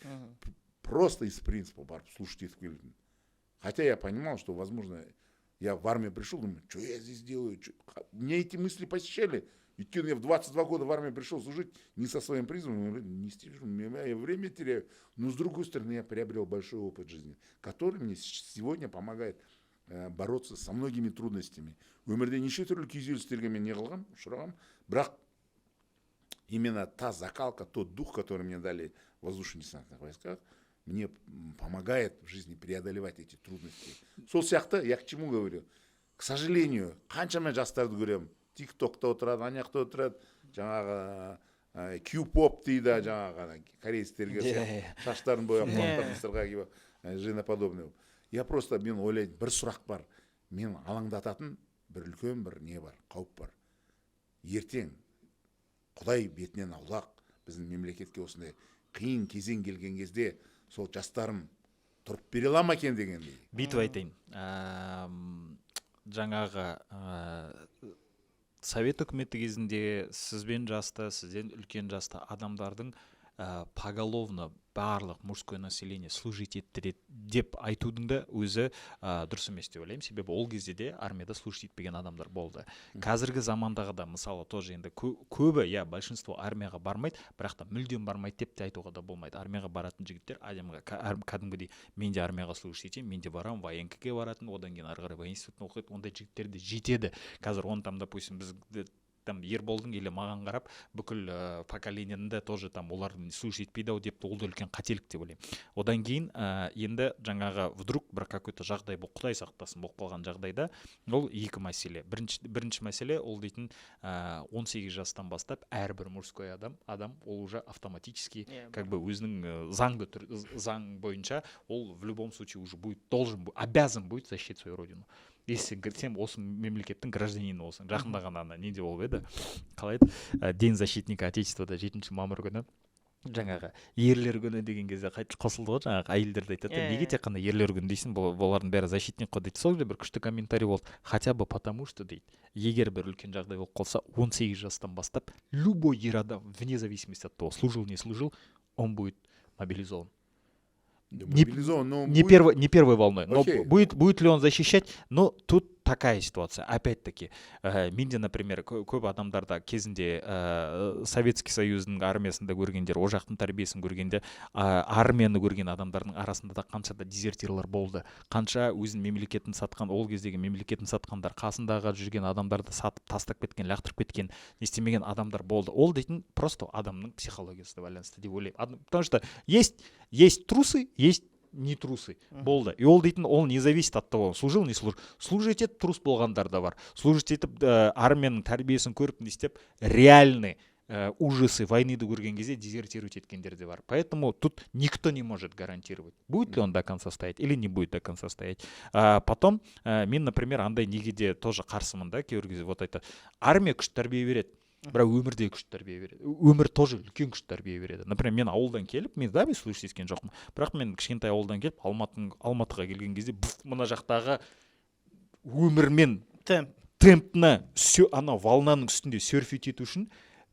Просто из принципа барып служить етіп келетін. Хотя я понимал, что, возможно, я в армию пришел, думаю, что я здесь делаю? Чё? Мне эти мысли посещали. Өйткені я в 22 года в армию пришел служить не со своим призывом, я говорю, не стержу, я время теряю. Но с другой стороны, я приобрел большой опыт жизни, который мне сегодня помогает бороться со многими трудностями. Өмірде неше түрлі күйзелістерге мен не қылғам, ұшырағам, бірақ именно та закалка, тот дух, который мне дали в воздушно-десантных войсках, мне помогает в жизни преодолевать эти трудности. Сол сияқты, я к чему говорю? К сожалению, қаншама жастарды көремін, тик токта отырады, ана жақта отырады, жаңағы кью-поп дейді, жаңағы ана корейцтерге Иә, сияқты шаштарын бояп, Иә. құлақтарын сырға киіп, женоподобный. Я просто, мен ойлаймын, бір сұрақ бар, мен алаңдататын бір үлкен бір не бар, қауіп бар. Ертең, құдай бетінен аулақ, біздің мемлекетке осындай Қиын кезең келген кезде сол жастарым тұрып бере ала ма екен дегендей. Бүйтіп айтайын, жаңағы совет үкіметі кезінде сізбен жасты, сізден үлкен жасты адамдардың поголовно барлық мужское население служить етті деп айтудың да өзі дұрыс емес деп ойлаймын. Себебі ол кезде де армияда служить етпеген адамдар болды. Қазіргі замандағы да, мысалы, тоже енді көбі, иә, большинство армияға бармайды, бірақ та мүлдем бармайды деп те айтуға да болмайды. Армияға баратын жігіттер адамға кәдімгідей мен де армияға служить етемін, мен де барамын, военкаге баратын, одан кейін ары қарай воен институтын оқиды, ондай жігіттер де жетеді қазір. Оны там, допустим, біз там Ерболдың или маған қарап бүкіл поколениені де тоже там олар служить етпейді ау деп, ол да үлкен қателік деп ойлаймын. Одан кейін енді жаңағы вдруг бір какой-то жағдай бұл, құдай сақтасын, болып қалған жағдайда ол екі мәселе. Бірінші мәселе, ол дейтін 18 жастан бастап әрбір мужской адам ол уже автоматически как бы өзінің заңды түр, заң бойынша ол в любом случае уже будет должен, обязан будет защищать свою родину, если сен осы мемлекеттің гражданині болсаң. Жақында ғана ана неде болып еді, қалай еді, День защитника отечества, 7 мамыр күні, жаңағы ерлер күні деген кезде қайтып қосылды ғой. Жаңағы әйелдерді айтады да, неге тек қана ерлер күні дейсің, бұл олардың бәрі защитник қой дейді. Сол жерде бір күшті комментарий болды: хотя бы потому что, дейді, егер бір үлкен жағдай болып қалса, 18 жастан бастап любой ер адам, вне зависимости от того, служил, не служил, он будет мобилизован. Не, не, но не, будет первой, не первой волной, но будет ли он защищать? Но тут такая ситуация. Опять-таки, менде, например, көп адамдарда кезінде Советский Союздың армиясында көргендер, ол жақтың тәрбиесін көргенде, армияны көрген адамдардың арасында да қанша да дезертирлар болды, қанша өзінің мемлекетін сатқан, ол кездегі мемлекетін сатқандар, қасындағы жүрген адамдарды сатып тастап кеткен, лақтырып кеткен, не істемеген адамдар болды. Ол дейтін просто адамның психологиясына байланысты деп ойлаймын. Потому что есть трусы, есть не трусы болды. И ол дейтін ол не зависит от того, служил, не служил. Служить етіп трус болғандар да бар, служить етіп армияның тәрбиесін көріп, не істеп, реальный ужасы войныды көрген кезде дезертировать еткендер де бар. Поэтому тут никто не может гарантировать, будет ли он до конца стоять или не будет до конца стоять. А потом мен, например, андай неге де тоже қарсымын да. Кейбір кезде вот айтады, армия күшті тәрбие береді, бірақ өмір де күшті тәрбие береді, өмір тоже үлкен күшті тәрбие береді. Например, мен ауылдан келіп, мен да служить еткен жоқпын, бірақ мен кішкентай ауылдан келіп, Алматыға келген кезде мына жақтағы өмірмен темп темпні, все, анау волнаның үстінде серфить ету үшін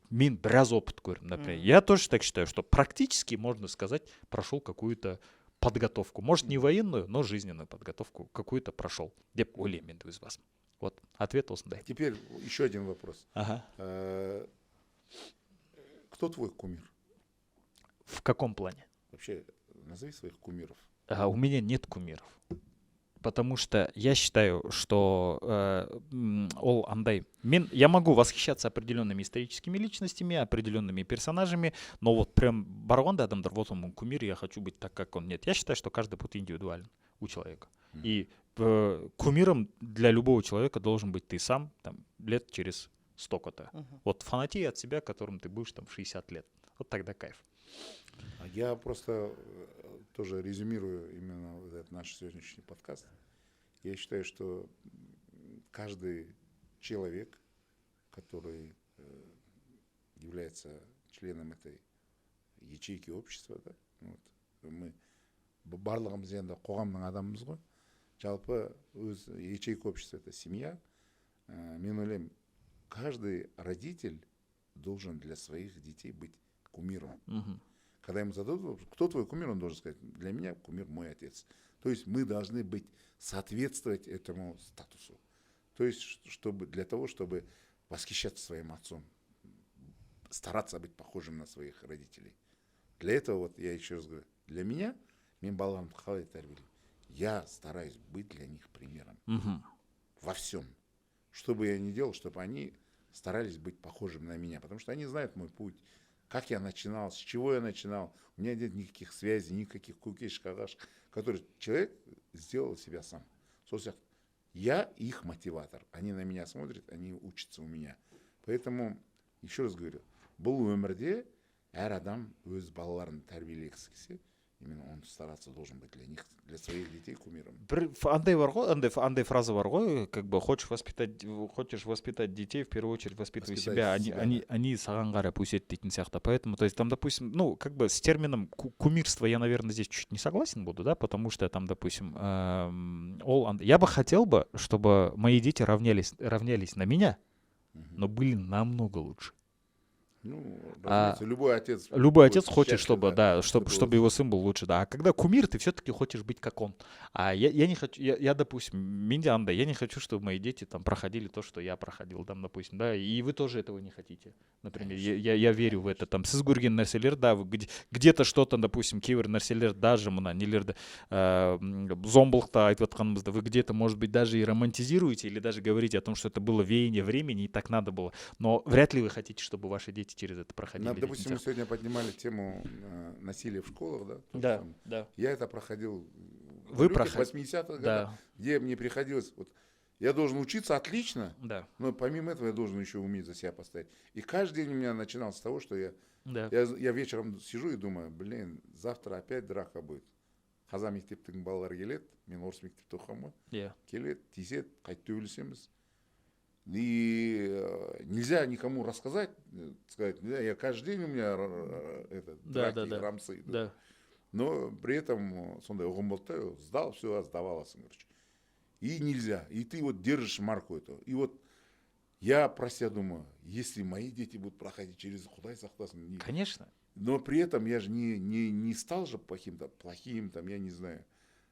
мен біраз опыт көрдім. Например, я тоже так считаю, что практически, можно сказать, прошел какую-то подготовку, может, не военную, но жизненную подготовку какую-то прошел деп ойлаймын енді өз басым. Вот ответ осындай. Теперь еще один вопрос. Ага. Кто твой кумир? В каком плане? Вообще, назови своих кумиров. А, у меня нет кумиров. Потому что я считаю, что ол андай. Мен, я могу восхищаться определенными историческими личностями, определенными персонажами, но вот прям бар ғой адамдар, вот он мой кумир, я хочу быть так, как он. Нет, я считаю, что каждый путь индивидуален у человека. И кумиром для любого человека должен быть ты сам, там, лет через столько-то. Вот фанатей от себя, которым ты будешь там в 60 лет. Вот тогда кайф. А я просто тоже резюмирую именно вот этот наш сегодняшний подкаст. Я считаю, что каждый человек, который является членом этой ячейки общества, да, вот, мы барлығымыз енді қоғамның адамымыз ғой, жалпы өз ячейка общества — это семья. Мен ойлаймын, каждый родитель должен для своих детей быть кумиром. Когда ему зададут вопрос, кто твой кумир, он должен сказать: для меня кумир мой отец. То есть мы должны быть, соответствовать этому статусу. То есть, чтобы, для того, чтобы восхищаться своим отцом, стараться быть похожим на своих родителей. Для этого, вот я еще раз говорю, для меня, мен баламды қалай тәрбиелеймін? Я стараюсь быть для них примером во всем. Что бы я ни делал, чтобы они старались быть похожими на меня, потому что они знают мой путь, как я начинал, с чего я начинал. У меня нет никаких связей, никаких көкеш, қағаш, который человек сделал себя сам. Сол сияқты я их мотиватор. Они на меня смотрят, они учатся у меня. Поэтому, еще раз говорю, бұл өмірде әр адам өз балаларын тәрбиелегісі келсе, Именно он стараться должен быть для них, для своих детей кумиром. Бір андай бар ғой, андай фраза бар ғой, как бы хочешь воспитать детей, в первую очередь воспитывай Воспитай себя, они себя, они да. они саған қарап өседі дейтін сияқты. Поэтому, то есть там, допустим, ну, как бы с термином кумирство я, наверное, здесь чуть не согласен буду, да, потому что там, допустим, я бы хотел бы, чтобы мои дети равнялись на меня, но были намного лучше. Ну, разумеется, любой отец Любой будет отец хочет, счастлив, чтобы, да, чтобы, чтобы чтобы его сын был лучше, да. А когда кумир, ты все-таки хочешь быть как он. А я не хочу, я, допустим, менде андай, я не хочу, чтобы мои дети там проходили то, что я проходил, там, допустим, да, и вы тоже этого не хотите. Например, я верю в это, там, сіз көрген нәрселер, да, вы где-то что-то, допустим, кейбір нәрселер, даже мына нелерді, зомбылықта айтып жатқанымызда, вы где-то, может быть, даже и романтизируете или даже говорите о том, что это было веяние времени и так надо было. Но вряд ли вы хотите, чтобы ваши дети через это проходили дейтін Допустим, мы сияқты. Сегодня поднимали тему насилия в школах, да? То же Да, самое. Да. Я это проходил в Вы далеких 80-х годах, где мне приходилось, вот, я должен учиться отлично, но помимо этого я должен еще уметь за себя постоять. И каждый день у меня начинался с того, что я, я вечером сижу и думаю: блин, завтра опять драка будет. Қазақ мектептің балалары келеді, мен орыс мектепте оқығанмын ғой, келеді, тиіседі, қайтып төбелесеміз. И нельзя никому рассказать, сказать, нельзя, я каждый день у меня это, драки, рамсы идут. Но при этом сондай ұғым болды да, сдал, все, сдаваласың, короче. И нельзя. И ты вот держишь марку эту. И вот я про себя думаю: если мои дети будут проходить через, Құдай сақтасын. Конечно. Но при этом я же не стал же плохим, плохим, там, я не знаю.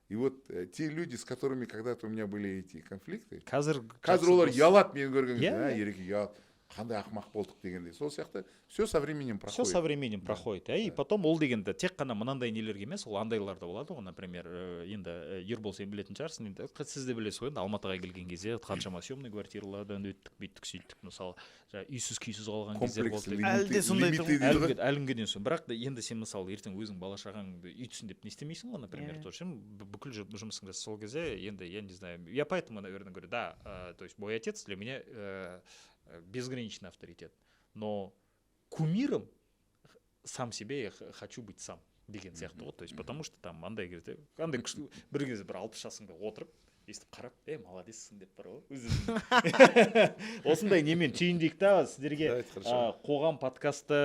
И вот те люди, с которыми когда-то у меня были эти конфликты, Қазір қазір жақсы олар дос. Ұялады мені көрген кезде, Иә, а, иә. Ереке ұялады, қандай ақымақ болдық дегендей. Сол сияқты все со временем Все проходит. Со временем проходит, иә. И потом ол дегенде тек қана мынандай нелерге емес, ол андайлар да болады ғой, например, енді Ербол, сен білетін шығарсың, енді сіз де білесіз ғой, енді Алматыға келген кезде қаншама съемный квартиралардан өттік, бүйттік, сөйттік, мысалы, жаңағы үйсіз күйсіз қалған кездер Комплекс болды. Әлі де сондай лимиты тұғын. дейді Әлі ғой. Әлі күнге дейін сол. Бірақ та енді сен, мысалы, ертең өзің бала шағаңды үйтсін деп не істемейсің ғой, например, Иә. Тоже сен бүкіл жұмысың жаса. Сол кезде енді я не знаю, я поэтому, наверное, говорю, да, то есть мой отец для меня безграничный авторитет, но кумиром сам себе я хочу быть сам деген сияқты ғой. То есть потому что там андай кезде, андай күшті бір кезде, бір 60 жасыңда отырып, өйстіп қарап, е, молодецсің деп бар ғой өз. Осындай немен түйіндейік та сіздерге. Давайте, хорошо. Қоғам подкасты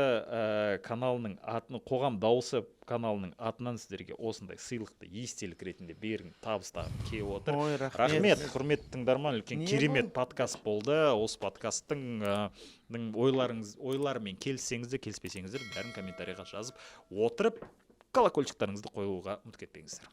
каналының атын, Қоғам дауысы каналының атынан сіздерге осындай сыйлықты естелік ретінде бергім, табыстағым келіп отыр. Ой, рахмет. Рахмет, құрметті тыңдарман, үлкен Не керемет бұл? Подкаст болды. Осы подкасттың ойларыңыз, ойларымен келіссеңіз де, келіспесеңіздер, бәрін комментарийға жазып отырып, колокольчиктарыңызды қоюға ұмытып кетпеңіздер.